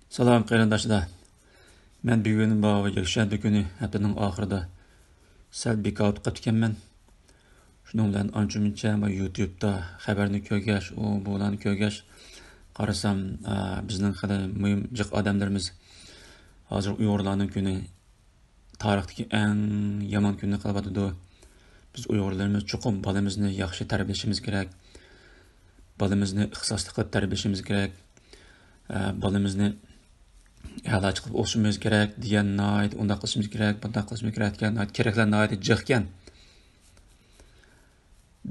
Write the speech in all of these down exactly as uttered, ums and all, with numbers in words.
سالام قېرىنداشلار. مەن بۈگۈن بۇ يەكشەنبە كۈنى ھەپتىنىڭ ئاخىرىدا سەل بىكار ئولتۇرۇپ قېپتىكەنمەن. شۇنىڭ بىلەن ئانچە-مۇنچە بۇ يۇتيۇبتا خەۋەرنى كۆرگەچ، ئۇ بۇلارنى كۆرگەچ، قارىسام، ئا، بىزنىڭ خېلى مۇھىم جىق ئادەملىرىمىز ھازىر ئۇيغۇرلارنىڭ كۈنى، تارىختىكى ئەڭ يامان كۈننى قىلىۋاتىدۇ. بىز ئۇيغۇرلىرىمىز چوقۇم بالىمىزنى ياخشى تەربىيەلىشىمىز كېرەك. بالىمىزنى ئىختىساسلىق قىلىپ تەربىيەلىشىمىز كېرەك. ئە، بالىمىزنى ئەلاچى قىلىپ ئوقۇشىمىز كېرەك دېگەن ناھايىتى ئۇنداق قىلىشىمىز كېرەك، بۇنداق قىلىشىمىز كېرەك دېگەن ناھايىتى كېرەكلەر ناھايىتى جىقكەن.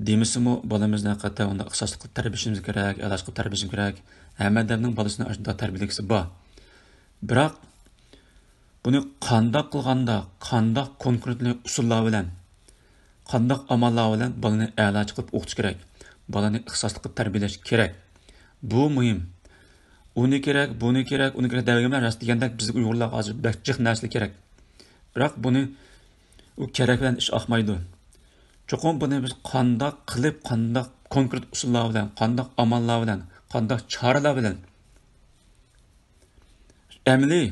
دېمىسىمۇ، بالىمىزنى ھەقىقەتەن ئۇنداق ئىختىساسلىق قىلىپ تەربىيەلىشىمىز كېرەك، ئەلاچى قىلىپ تەربىيەلىشىمىز كېرەك. ھەممە ئادەمنىڭ بالىسىنى ئاشۇنداق تەربىيەلىگۈسى بار. بىراق، بۇنى قانداق قىلغاندا، قانداق كونكرېتلىق ئۇسۇللار بىلەن، قانداق ئاماللار بىلەن بالىنى ئەلاچى قىلىپ ئوقۇتۇش كېرەك؟ بالىنى ئىختىساسلىق قىلىپ تەربىيەلەش كېرەك. بۇ مۇھىم. ئۇنى كېرەك، بۇنى كېرەك، ئۇنى كېرەك دەۋېرىمەن، راست دېگەندەك بىزگە ئۇيغۇرلارغا ھازىر بەك جىق نەرسىلەر كېرەك. بىراق بۇنى، ئۇ كېرەك بىلەن ئىش ئاقمايدۇ. چوقۇم بۇنى بىز قانداق قىلىپ، قانداق كونكرېت ئۇسۇللار بىلەن، قانداق ئاماللار بىلەن، قانداق چارىلەر بىلەن ئەمەلىي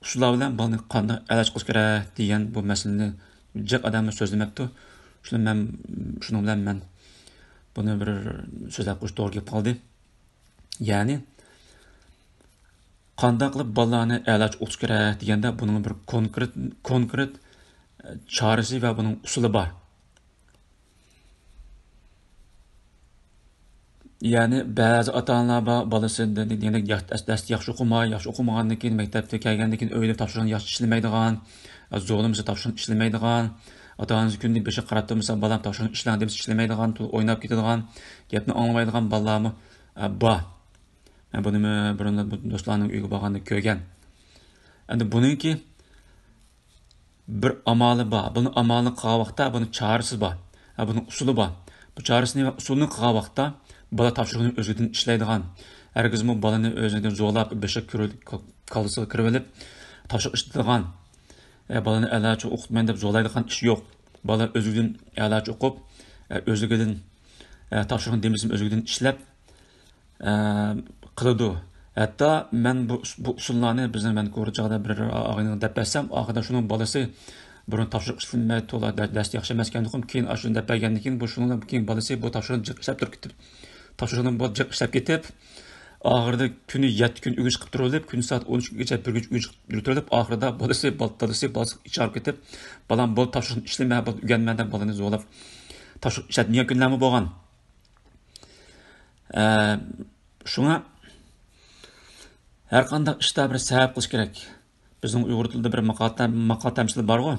ئۇسۇللار بىلەن بالىنى قانداق ئەلاج قىلىش كېرەك دېگەن بۇ مەسىلىنى جىق ئادەممۇ سۆزلىمەپتۇ. شۇنى مەن، شۇنىڭ بىلەن مەن بۇنى بىر سۆزلەپ قويۇش توغرا كېلىپ قالدى. يەنى قانداق قىلىپ بالىلارنى ئەلاچى ئوقۇتۇش كېرەك دېگەندە بۇنىڭ بىر كونكرېت، كونكرېت چارىسى ۋە بۇنىڭ ئۇسۇلى بار. يەنى بەزى ئاتا-ئانىلار بار، بالىسى دە-، دە-، دەرستە ياخشى ئوقۇماي، ياخشى ئوقۇمىغاندىن كېيىن، مەكتەپتىن كەلگەندىن كېيىن ئۆيدە تاپشۇرۇقنى ياخشى ئىشلىمەيدىغان، زورلىمىسا تاپشۇرۇقنى ئىشلىمەيدىغان، ئاتا-ئانىسى كۈندە بېشىغا قاراپ تۇرمىسا، بالام تاپشۇرۇقنى ئىشلەڭ دېمىسە ئىشلىمەيدىغان، تولا ئويناپ كېتىدىغان، گەپنى ئاڭلىمايدىغان بالىلارمۇ، ئە، بار. مەن بۇنىمۇ بۇرۇن بۇ دوستلارنىڭ ئۆيىگە بارغاندا كۆرگەن. ئەمدى بۇنىڭكى بىر ئامالى بار. بۇنىڭ ئامالىنى قىلغان ۋاقىتتا بۇنىڭ چارىسى بار. ھە، بۇنىڭ ئۇسۇلى بار. بۇ چارىسىنى ۋە ئۇسۇلىنى قىلغان ۋاقىتتا بالا تاپشۇرۇقنى ئۆزىدىن ئىشلەيدىغان، ھەرگىزمۇ بالىنى ئۆزىدىن زورلاپ، بېشىغا كىرىۋېلىپ، كاللىسىغا كىرىۋېلىپ تاپشۇرۇق ئىشلىتىدىغان، ئە، بالىنى ئەلاچى ئوقۇتمايمەن دەپ زورلايدىغان ئىش يوق. بالا ئۆزىدىن ئەلاچى ئوقۇپ، ئە، ئۆزلۈكىدىن، ئە، تاپشۇرۇقنى دېمىسىمۇ ئۆزلۈكىدىن ئىشلەپ، ئە، قىلىدۇ. ھەتتا مەن بۇ، بۇ ئۇسۇللارنى بىزنىڭ ۋانكوۋېر چاغدا بىر ئاغىنىغا دەپ بەرسەم، ئاخىرىدا شۇنىڭ بالىسى بۇرۇن تاپشۇرۇق ئىشلىمەي تولا دە-، دەرستە ياخشى ئەمەسكەن تۇغۇم، كېيىن ئاشۇنى دەپ بەرگەندىن كېيىن، بۇ شۇنىڭ كېيىن بالىسى بۇ تاپشۇرۇقنى جىق ئىشلەپ تۇرۇپ كېتىپ، تاپشۇرۇقنى بۇ جىق ئىشلەپ كېتىپ، ئاخىرىدا كۈنى يەتتە كۈن ئۆگىنىش قىلىپ تۇرۇۋېلىپ، كۈنى سائەت ئون ئۈچكىچە، بىر كۈنچە ئۆگىنىش قىلىپ تۇرۇۋېلىپ، ئاخىرىدا بالىسى، بال-، دادىسى بالىسىغا ئىچ ئاغرىپ كېتىپ، بالام بول تاپشۇرۇقنى ئىشلىمە، بول ئۆگەنمە دەپ بالىنى زورلاپ تاپشۇرۇق ئىشلەتمىگەن كۈنلەرمۇ بولغان. ئە، شۇڭا ھەر قانداق ئىشتا بىر سەۋەب قىلىش كېرەك. بىزنىڭ ئۇيغۇر تىلىدا بىر ماقال، ماقال تەمسىلى بارغۇ.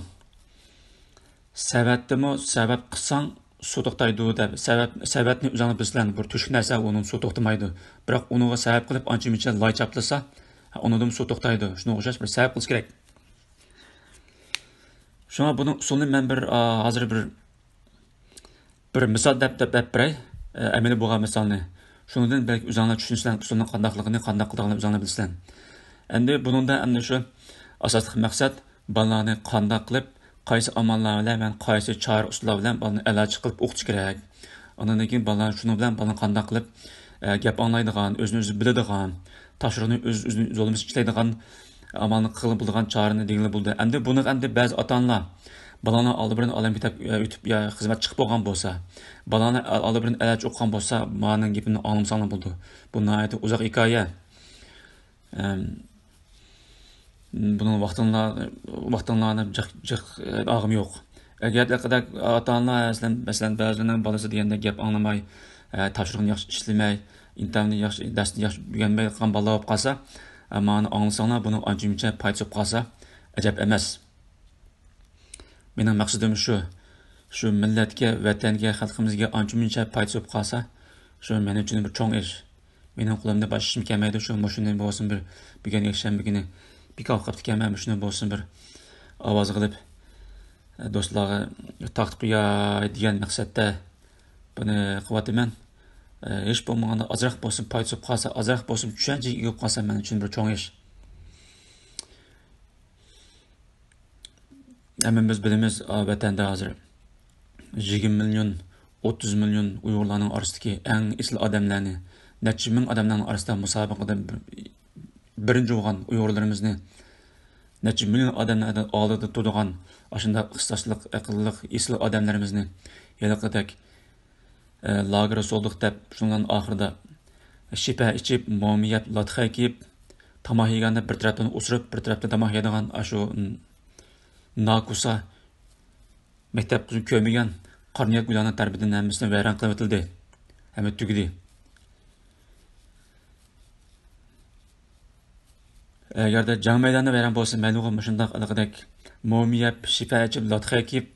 سەۋەتتىمۇ سەۋەت قىلساڭ سۇ توختايدۇ دەپ. سەۋەت، سەۋەتنى ئۆزۈڭلار بىلىسىلەر، بىر تۆشۈك نەرسە، ئۇنىڭ سۇ توختىمايدۇ. بىراق ئۇنىڭغا سەۋەب قىلىپ ئانچە مۇنچە لاي چاپلىسا، ئۇنىڭدىمۇ سۇ توختايدۇ. شۇنىڭغا ئوخشاش بىر سەۋەب قىلىش كېرەك. شۇڭا بۇنىڭ ئۇسۇلىنى مەن بىر، ئا، ھازىر بىر بىر مىسال دەپ، دەپ، دەپ بېرەي، ئە، ئەمەلىي بولغان مىسالنى. شۇنىڭدىن بەلكى ئۆزۈڭلار چۈشىنىسىلەر، ئۇسۇلنىڭ قانداقلىقىنى، قانداق قىلىدىغانلىقىنى ئۆزۈڭلار بىلىسىلەر. ئەمدى بۇنىڭدا ئەمدى شۇ ئاساسلىق مەقسەت بالىلارنى قانداق قىلىپ، قايسى ئاماللار بىلەن، قايسى چارە ئۇسۇللار بىلەن بالىنى ئەلاچى قىلىپ ئوقۇتۇش كېرەك. ئاندىن كېيىن بالىلار شۇنىڭ بىلەن بالىنى قانداق قىلىپ، ئە، گەپ ئاڭلايدىغان، ئۆزىنى ئۆزى بىلىدىغان، تاپشۇرۇقنى ئۆز، ئۆزىنى زورلىمىسا ئىشلەيدىغان ئامالنى قىلغىلى بولىدىغان چارىنى دېگىلى بولىدۇ. ئەمدى بۇنىڭغا ئەمدى بەزى ئاتا-ئانىلار بالىنى ئالدى بىرىن ئالىي مەكتەپ ئۆتۈپ يا خىزمەت چىقىپ بولغان بولسا، بالىنى ئالدى بىرىن ئەلەچ ئوقۇغان بولسا، مانىڭ گېپىنى ئاڭلىمىساڭلار بولىدۇ. بۇ ناھايىتى ئۇزاق ھېكايە. ئەم، بۇنىڭ ۋاقتىڭلار، ۋاقتىڭلارنى جىق، جىق، ئە، ئالغۇم يوق. ئەگەر ئاتا-ئانىلار، مەسىلەن، مەسىلەن، بەزىلىرىنىڭ بالىسى دېگەندەك گەپ ئاڭلىماي، ئە، تاپشۇرۇقنى ياخشى ئىشلىمەي، ئىمتىھاننى ياخشى، دەرسنى ياخشى ئۆگەنمەي قالغان بالىلار بولۇپ قالسا، ئە، مانا ئاڭلىساڭلار، بۇنىڭ ئانچە مۇنچە پايدىسى بولۇپ قالسا، ئەجەب ئەمەس. مېنىڭ مەقسىتىم شۇ، شۇ مىللەتكە، ۋەتەنگە، خەلقىمىزگە ئانچە مۇنچە پايدىسى بولۇپ قالسا، شۇ مېنىڭ ئۈچۈن بىر چوڭ ئىش. مېنىڭ قولۇمدا باشقا ئىشمۇ كەلمەيدۇ، شۇ مۇشۇنى بولسۇن بىر بۈگۈن يەكشەنبە كۈنى بىكار قاپتىكەنمەن، مۇشۇنى بولسۇن بىر ئاۋاز قىلىپ، دوستلارغا تارقىتىپ قوياي دېگەن مەقسەتتە بۇنى قىلىۋاتىمەن. ھېچ بولمىغاندا ئازراق بولسۇن پايدىسى بولۇپ قالسا، ئازراق بولسۇن چۈشەنچىگە ئىگە بولۇپ قالسا، مەن ئۈچۈن بىر چوڭ ئىش. ھەممىمىز بىلىمىز، ئا، ۋەتەندە ھازىر يىگىرمە مىليون، ئوتتۇز مىليون ئۇيغۇرلارنىڭ ئارىسىدىكى ئەڭ ئېسىل ئادەملەرنى، نەچچە مىڭ ئادەملەرنىڭ ئارىسىدا مۇسابىقىدە بىر، بىرىنچى بولغان ئۇيغۇرلىرىمىزنى، نەچچە مىليون ئادەمنىڭ ئالدىدا تۇرىدىغان ئاشۇنداق ئىختىساسلىق، ئەقىللىق، ئېسىل ئادەملىرىمىزنى ھېلىقىدەك، ئە، لاگېرغا سولدۇق دەپ، شۇنىڭ ئاخىرىدا شىپە ئىچىپ، مومىيەپ، لاتخەي كىيىپ، تاماق يېگەندە بىر تەرەپتىن ئۇسۇرۇپ، بىر تەرەپتىن تاماق يەيدىغان ئاشۇ، م، ناكۇسا، مەكتەپ قىزىنى كۆرمىگەن قارنىياق گۇيلانىڭ تەرىپىدىن ھەممىسى ۋەيران قىلىۋېتىلدى. ھەممە تۈگىدى. ئەگەردە جەڭ مەيدانى ۋەيران بولسا مەيلىغۇ، مۇشۇنداق ھېلىقىدەك مومىيەپ، شىپە ئىچىپ، لاتخەي كىيىپ،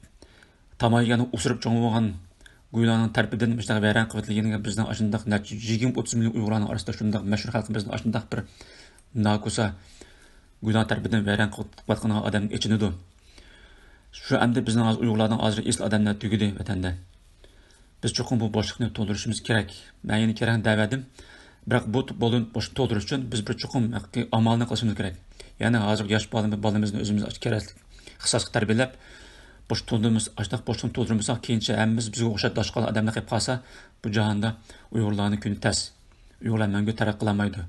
تاماق يېگەندە ئۇسۇرۇپ چوڭ بولغان گۇيلانىڭ تەرىپىدىن مۇشۇنداق ۋەيران قىلىۋېتىلگىنىگە بىزنىڭ ئاشۇنداق نەچچە يىگىرمە ئوتتۇز مىليون ئۇيغۇرلارنىڭ ئارىسىدا شۇنداق مەشھۇر خەلقىمىزنىڭ ئاشۇنداق بىر ناكۇسا گۇيلان تەرىپىدىن ۋەيران قىلىۋاتقىنىغا ئادەم ئېچىنىدۇ. شۇ ئەمدى بىزنىڭ ھازىر ئۇيغۇرلارنىڭ ھازىر ئېسىل ئادەملەر تۈگىدى ۋەتەندە. بىز چوقۇم بۇ بوشلۇقنى تولدۇرۇشىمىز كېرەك. مەن يەنە كېرەڭ دەۋەردىم. بىراق بۇ بولۇن-، بوشلۇقنى تولدۇرۇش ئۈچۈن بىز بىر چوقۇم ھەقىقىي ئامالنى قىلىشىمىز كېرەك. يەنى ھازىرقى ياش بالىمىز-، بالىمىزنى ئۆزىمىز كېرەكلىك ئىختىساسلىق تەربىيەلەپ، بوشلۇق تولدۇرمىسا، ئاشۇنداق بوشلۇقنى تولدۇرمىساق، كېيىنچە ھەممىمىز بىزگە ئوخشاش داشقال ئادەملەر قېلىپ قالسا، بۇ جاھاندا ئۇيغۇرلارنىڭ كۈنى تەس. ئۇيغۇرلار مەڭگۈ تەرەققىي قىلالمايدۇ.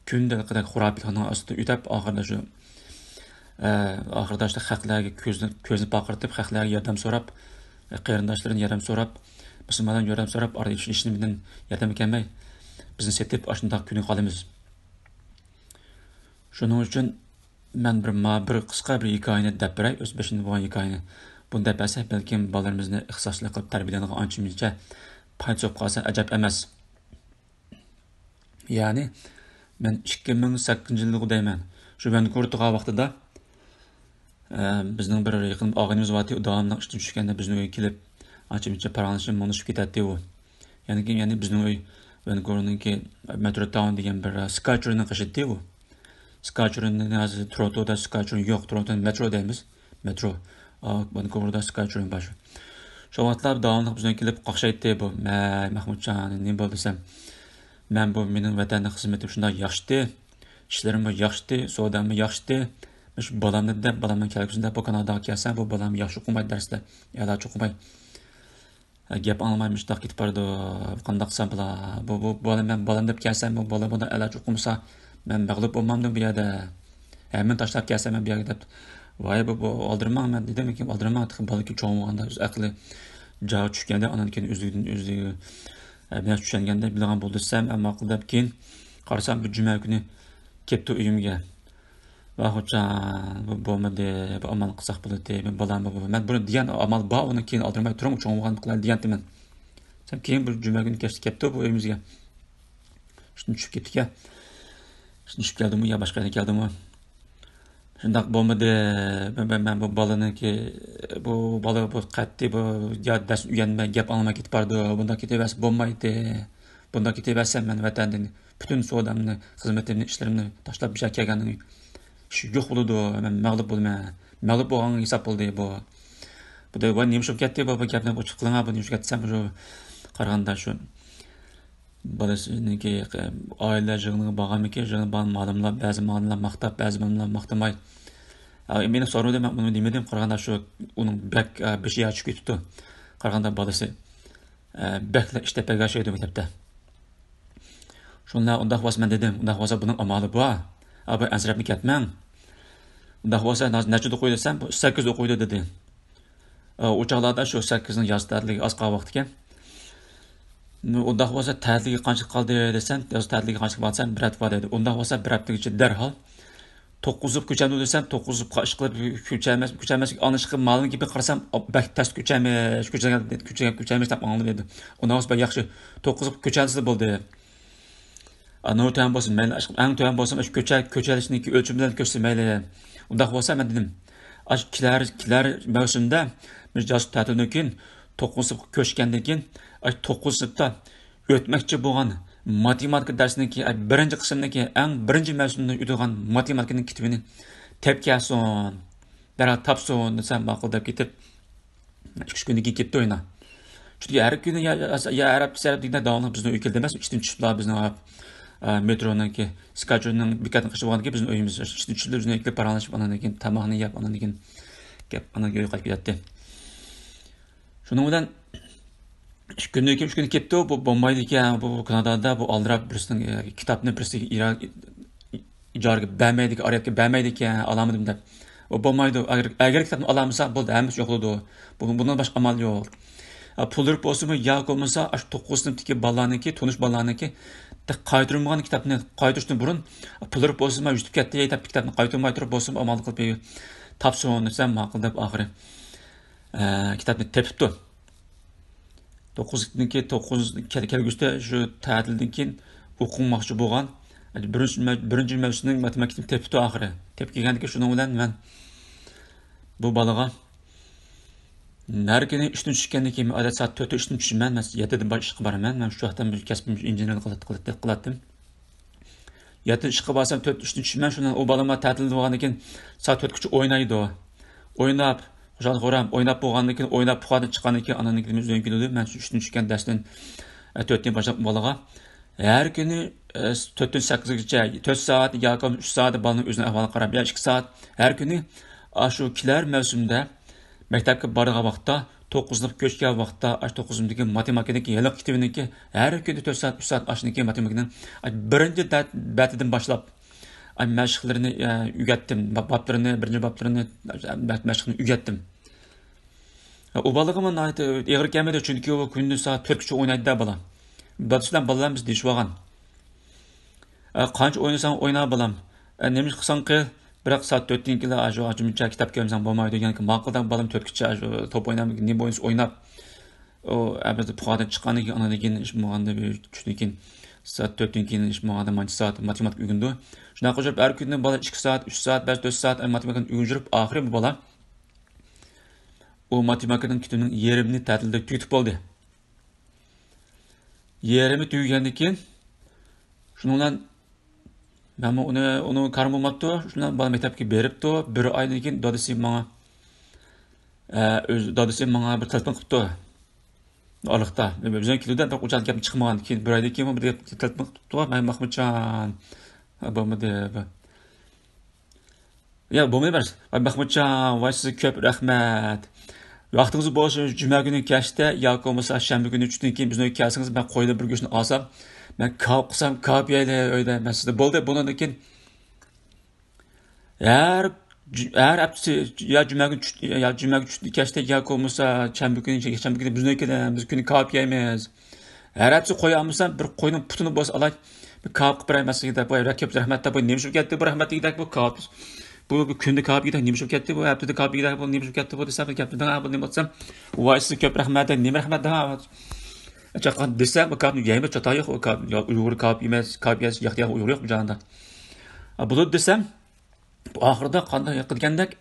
كۈندە خۇراپىيەتنىڭ ئاستىدا ئۆتەپ، ئاخىرىدا شۇ، ئە، ئاخىرىدا شۇ خەقلەرگە كۆزنى، كۆزنى پارقىرىتىپ، خەقلەرگە ياردەم سوراپ، ئە، قېرىنداشلىرىدىن ياردەم سوراپ، مۇسۇلمانلاردىن ياردەم سوراپ، ئارىدا ھېچ، ھېچنېمىدىن ياردەم كەلمەي، بىزنى سېتىپ، ئاشۇنداق كۈنگە قالىمىز. شۇنىڭ ئۈچۈن مەن بىر، ما بىر قىسقا بىر ھېكايىنى دەپ بېرەي، ئۆز بېشىمدا بولغان ھېكايىنى. بۇنى دەپ بەرسەك، بەلكىم بالىلىرىمىزنى ئىختىساسلىق قىلىپ تەربىيەلەيدىغان ئانچە مۇنچە پايدىسى بولۇپ قالسا ئەجەب ئەمەس. يەنى، مەن ئىككى مىڭ سەككىزىنچى يىلغۇ دەيمەن، شۇ ۋانكۇۋېر تۇرغان ۋاقتىدا، ئە، بىزنىڭ بىر يېقىن ئاغىنىمىز بارتى، ئۇ داۋاملىق ئىشتىن چۈشكەندە بىزنىڭ ئۆيگە كېلىپ، ئانچە مۇنچە پاراڭلىشىپ، مۇڭدىشىپ كېتەتتى ئۇ. يەنى كېيىن، يەنى بىزنىڭ ئۆي ۋانكۇۋېرنىڭكى مېترو تاون دېگەن بىر سكاچېرنىڭ قېشىدىتى ئۇ. سكاچېرنى ھازىر تورونتودا سكاچېرن يوق، تورونتودا مېترو دەيمىز. مېترو. ئا، ۋانكۇۋېردا سكاي ترېين بار شۇ. شۇ ۋاقىتلار داۋاملىق بىزنى كېلىپ قاقشايتتى بۇ. مەي، مەخمۇتجان، نېمە بولدى دېسەم، مەن بۇ مېنىڭ ۋەتەندە خىزمىتىم شۇنداق ياخشىتى، ئىشلىرىممۇ ياخشىتى، سوداممۇ ياخشىتى. مۇشۇ بالامنى دەپ، بالامنى كەلگۈسىدە بۇ كاناداغا كەلسەم، بۇ بالام ياخشى ئوقۇمايدۇ دەرستە. ئەلاچى ئوقۇماي. گەپ ئاڭلىماي مۇشۇنداق كېتىپ بارىدۇ. قانداق قىلسام بولا؟ بۇ، بۇ بالا مەن بالام دەپ كەلسەم، بۇ بالا بۇنداق ئەلاچى ئوقۇمىسا، مەن مەغلۇپ بولمامدىم بۇ يەردە؟ ھەممىنى تاشلاپ كەلسەم مەن بۇ يەرگە دەپ. ۋاي، بۇ، بۇ ئالدىرىماڭ، مەن دېدىم، لېكىن ئالدىرىماڭ، تېخى بالا چوڭ بولغاندا ئۆز ئەقلى جايىغا چۈشكەندە، ئاندىن كېيىن ئۆزلۈكىدىن ئۆزلۈكى، ئە، بىر نەرسە چۈشەنگەندە بىلىدىغان بولدى دېسەم، ئەمما ماقۇل دەپ كېيىن قارىسام، بىر جۈمە كۈنى كەپتۇ ئۆيۈمگە. ۋاخۇجان، بۇ بولمىدى، بۇ ئامال قىلساق بولاتتى، بۇ بالامۇ بۇ. مەن بۇنى دېگەن ئامال بار، ئۇنى كېيىن ئالدىرىماي تۇرۇڭ، چوڭ بولغان قىلاي دېگەنتىمەن. سەن كېيىن بىر جۈمە كۈنى كەچتە كەپتۇ بۇ ئۆيىمىزگە. ئىشتىن چۈشۈپ كەپتىكەن. ئىشتىن چۈشۈپ كەلدىمۇ يا باشقا يەردىن كەلدىمۇ؟ شۇنداق بولمىدى. مەن، مەن، مەن بۇ بالىنىڭكى، بۇ بالا بۇ قەتئىي بۇ يا دەرس ئۆگەنمەي، گەپ ئاڭلىماي كېتىپ بارىدۇ. بۇنداق كېتىۋەرسە بولمايتتى. بۇنداق كېتىۋەرسەم مەن ۋەتەندىن پۈتۈن سودامنى، خىزمىتىمنى، ئىشلىرىمنى تاشلاپ بۇ يەرگە كەلگەننىڭ ئىشى يوق بولىدۇ. مەن مەغلۇپ بولىمەن. مەغلۇپ بولغانغا ھېساب بولدى بۇ. بۇ دەپ، ۋاي، نېمە ئىش بولۇپ كەتتى بۇ، بۇ گەپنى ئوچۇق قىلىڭا، بۇ نېمە ئىش بولۇپ كەتتى دېسەم، شۇ قارىغاندا شۇ بالىسىنىڭكى ئائىلە يىغىنىغا بارغانمىكىن، يىغىنغا بارغان مالىملار، بەزى مالىملار ماختاپ، بەزى مالىملار ماختىماي. ئا، مېنى سورىمىدى، مەن ئۇنى دېمىدىم. قارىغاندا شۇ ئۇنىڭ بەك، ئا، بېشى يا چۈشۈپ كېتىپتۇ. قارىغاندا بالىسى، ئا، بەكلا ئىش تېپىۋەرگەن ئوخشايدۇ مەكتەپتە. شۇنداق، ئۇنداق بولسا مەن دېدىم، ئۇنداق بولسا بۇنىڭ ئامالى بار. ئا، بۇ ئەنسىرەپمۇ كەتمەڭ. ئۇنداق بولسا نەچچىدە ئوقۇيدۇ دېسەم، بۇ سەككىزدە ئوقۇيدۇ دېدى. ئۇ چاغلاردا شۇ سەككىزنىڭ ياز تەتىلىگە ئاز قالغان ۋاقىت ئىكەن. ئۇنداق بولسا تەتىلگە قانچىلىك قالدى دېسەم، ياز تەتىلگە قانچىلىك بار دېسەم، بىر ھەپتە بار دېدى. ئۇنداق بولسا بىر ھەپتىگىچە دەرھال توققۇز زۇپ كۆچەمدۇ دېسەم، توققۇز زۇپقا ئىشقىلىپ كۆچەمەس، كۆچەمەس، ئانا ئىشقىلىپ مالىنىڭ گېپىگە قارىسام، بەك تەس كۆچەمىش، كۆچە-، كۆچە-، كۆچەمىش دەپ ئاڭلىدى. ئۇنداق بولسا بەك ياخشى، توققۇز زۇپ كۆچەلسە بولدى. ئا، نۇر تۆۋەن بولسۇن، مەيلى، ئەڭ تۆۋەن بولسۇن، ئاشۇ كۆچە-، كۆچەلىشنىڭكى ئۆلچىمى بىلەن كۆچسە مەيلى. ئۇنداق بولسا، مەن دېدىم، ئاشۇ كېلەر، كېلەر مەۋسۇمدە، مۇشۇ ياز تەتىلدىن كېيىن، توققۇزىنچى سىنىپقا كۆچكەندىن كېيىن، ئاشۇ توققۇزىنچى سىنىپتا ئۆتمەكچى بولغان ماتېماتىكا دەرسىنىڭكى، ئە، بىرىنچى قىسىمنىڭكى، ئەڭ بىرىنچى مەۋسۇمدا ئۆتىدىغان ماتېماتىكىنىڭ كىتابىنى تېپىپ كەلسۇن، دەرھال تاپسۇن دېسەم، ماقۇل دەپ كېتىپ، ئىككى ئۈچ كۈندىن كېيىن كەپتۇ يەنە. چۈنكى ەر كۈنى يا، يا، يا ئەر ھەپتىسى، ھەر ھەپتە دېگەندە داۋاملىق بىزنىڭ ئۆيگە كېلىدۇ ئەمەس، ئىشتىن چۈشۈپلا بىزنىڭ، ئە، مېترونىڭكى، سكاچېرنىڭ بېكەتنىڭ قېشىدا بولغاندىكىن بىزنىڭ ئۆيىمىز، ئىشتىن چۈشۈپلا بىزنىڭ ئۆيگە كېلىپ پاراڭلىشىپ، ئاندىن كېيىن تاماقنى يەپ، ئاندىن كېيىن گەپ، ئاندىن كېيىن قايتىپ كېتەتتى. شۇنىڭ بىلەن ئىككى كۈندىن كېيىن، ئۈچ كۈن كەپتۇ، بۇ بولمايدىكەن، بۇ، بۇ كانادادا بۇ ئالدىراپ بىرسىنىڭ، ئە، كىتابنى بىرسىگە ئىرا-، ئىجارىگە بەرمەيدىكەن، ئارىيەتكە بەرمەيدىكەن، ئالالمىدىم دەپ. ئۇ بولمايدۇ. ئەگەر، ئەگەر كىتابنى ئالالمىسا، بولدى، ھەممىسى يوقىلىدۇ. بۇ-، بۇنىڭ باشقا ئامال يوق. ئا، پۇل بېرىپ بولسىمۇ ياكى بولمىسا، ئاشۇ توققۇز سىنىپتىكى بالىلارنىڭكى، تونۇش بالىلارنىڭكى قايتۇرمىغان كىتابنى قايتۇرۇشتىن بۇرۇن، پۇل بېرىپ بولسىمۇ، يۈتۈپ كەتتى دەپ، كىتابنى قايتۇرماي تۇرۇپ بولسىمۇ، ئامال قىلىپ تاپسۇن دېسەم، ماقۇل دەپ ئاخىرى، ئە، كىتابنى تېپىپتۇ. توققۇزدىن كېيىن، توققۇز كەل-، كەلگۈسىدە شۇ تەتىلدىن كېيىن ئوقۇماقچى بولغان، بىرىنچى مەۋ-، بىرىنچى مەۋسۇمنىڭ ماتېماتىكىسىنى تېپىپتۇ ئاخىرى. تېپىپ كەلگەندىن كېيىن شۇنىڭ بىلەن مەن بۇ بالىغا ھەر كۈنى ئىشتىن چۈشكەندىن كېيىن، ئادەتتە سائەت تۆتتە ئىشتىن چۈشىمەن، مەن يەتتىدىن باش ئىشقا بارىمەن. مەن شۇ ۋاقىتتا كەسپىم ئىنژېنېرلىق قىلىپ، قىلىپ، قىلاتتىم. يەتتە ئىشقا بارسام، تۆت ئىشتىن چۈشىمەن، شۇندىن ئۇ بالىمغا تەتىل بولغاندىن كېيىن سائەت تۆتكىچە ئوينايدۇ. ئويناپ، خۇشال-خۇرام ئويناپ بولغاندىن كېيىن، ئويناپ پۇخادىن چىققاندىن كېيىن، ئانىڭدىن كېيىن ئۆيگە كېلىدۇ. مەن شۇ ئىشتىن چۈشكەن دەستىن، ئە، تۆتتىن باشلاپ بالىغا ھەر كۈنى، ئە، تۆتتىن سەككىزگىچە تۆت سائەت ياكى ئۈچ سائەت بالىنىڭ ئۆزىنىڭ ئەھۋالىغا قاراپ، يا ئىككى سائەت ھەر كۈنى ئاشۇ كېلەر مەۋسۇمدە مەكتەپكە بارىدىغان ۋاقىتتا، توققۇزلۇق كۆچكەن ۋاقىتتا، ئاشۇ توققۇزلۇقتىكى ماتېماتىكىدىكى ھېلىقى كىتابىنىڭكى ھەر كۈنى تۆت سائەت، ئۈچ سائەت ئاشۇنىڭكى ماتېماتىكىنىڭ بىرىنچى دە-، بەتىدىن باشلاپ، ئاي، مەشىقلىرىنى، ئە، ئۆگەتتىم. با-، بابلىرىنى، بىرىنچى بابلىرىنى، مە-، مەشىقنى ئۆگەتتىم. ئۇ بالىغىمۇ ناھايىتى ئېغىر كەلمىدى، چۈنكى ئۇ كۈندە سائەت تۆتكىچە ئوينايدۇ-دە بالا. دادىسى بىلەن بالىلار بىز دېيىشىۋالغان. ئە، قانچە ئوينىساڭ ئوينا بالام. ئە، نېمە قىلساڭ قىل، بىراق سائەت تۆتتىن كېيىن ئاشۇ ئاچىمچە كىتاب كۆرمىسەڭ بولمايدۇ. يەنى ماقۇلدەك بالام تۆتكىچە ئاشۇ توپ ئويناپ، نېمە ئوينىسا ئويناپ. ئۇ ئەمدى پۇخادىن چىققاندىن كېيىن، ئاندىن كېيىن ئىش بولغاندا، چۈشتىن كېيىن، سائەت تۆتتىن كېيىن ئىش بولغاندا مانچە سائەت ماتېماتىكا ئۆگىنىدۇ. شۇنداق قىلىپ ھەر كۈنى بالا ئىككى سائەت، ئۈچ سائەت، بەلكى تۆت سائەت ماتېماتىكىنى ئۆگىنىپ يۈرۈپ، ئاخىرى بۇ بالا ئۇ ماتېماتىكىنىڭ كىتابىنىڭ يېرىمىنى تەتىلدە تۈگىتىپ بولدى. يېرىمى تۈگىگەندىن كېيىن، شۇنىڭ بىلەن مەنمۇ ئۇنى، ئۇنىڭ كارىمۇ بولماپتۇ. شۇنىڭ بىلەن بالا مەكتەپكە بېرىپتۇ. بىر ئايدىن كېيىن دادىسى ماڭا، ئە، ئۆز دادىسى ماڭا بىر تېلېفون قىپتۇ. ئارىلىقتا. ئۆزۈڭ كېلىدۇ، بىراق ئۇ چاغدا گەپنى چىقمىغان. كېيىن بىر ئايدىن كېيىن بىر دەپ تېلېفون قىپتۇ. مەن مەخمۇتجان. بولمىدى. يا، بولمىدى بەس. ۋاي، مەخمۇتجان، ۋاي، سىزگە كۆپ رەھمەت. ۋاقتىڭىز بولسا، جۈمە كۈنى كەچتە ياكى بولمىسا شەنبە كۈنى چۈشتىن كېيىن بىزنىڭ ئۆيگە كەلسىڭىز، مەن قويدىن بىر گۆشنى ئالسام، مەن كاۋاپ قىلسام، كاۋاپ يەيلى ئۆيدە. مەن سىزدە بولدى، بۇنىڭدىن كېيىن ھەر، ھەر ھەپتىسى يا جۈمە كۈنى چۈش-، يا جۈمە كۈنى چۈشتىن كەچتە ياكى بولمىسا شەنبە كۈنى، يەكشەنبە كۈنى بىزنىڭ ئۆيگە كېلىڭ، بىز كۈندە كاۋاپ يەيمىز. ھەر ھەپتىسى قوي ئالمىسام، بىر قوينىڭ پۇتىنى بولسا ئالاي. بىر كاۋاپ قىلىپ بېرەي مەن سىزگە دەپ، ۋاي، كۆپ رەھمەت دەپ، ۋاي، نېمە ئىش بولۇپ كەتتى بۇ رەھمەت دېگۈدەك، بۇ كاۋاپ. بۇ، بۇ كۈندە كاۋاپ يېگۈدەك نېمە ئىش بولۇپ كەتتى، بۇ ھەپتىدە كاۋاپ يېگۈدەك بۇ نېمە ئىش بولۇپ كەتتى بۇ دېسەم، بىر گەپ دېدىڭ، بۇ نېمە دېسەم، ۋاي، سىزگە كۆپ رەھمەت دەپ، نېمە رەھمەت دەپ. چاققان دېسەم، بۇ كاۋاپنى يەيمىز، چاتاق يوق، ئۇ كاۋاپ، يا ئۇيغۇر كاۋاپ يېمەس، كاۋاپ يېسە ياق دېگەن ئۇيغۇر يوق بۇ جاھاندا. ئا، بولىدۇ دېسەم، بۇ ئاخىرىدا قانداق قىلغاندەك،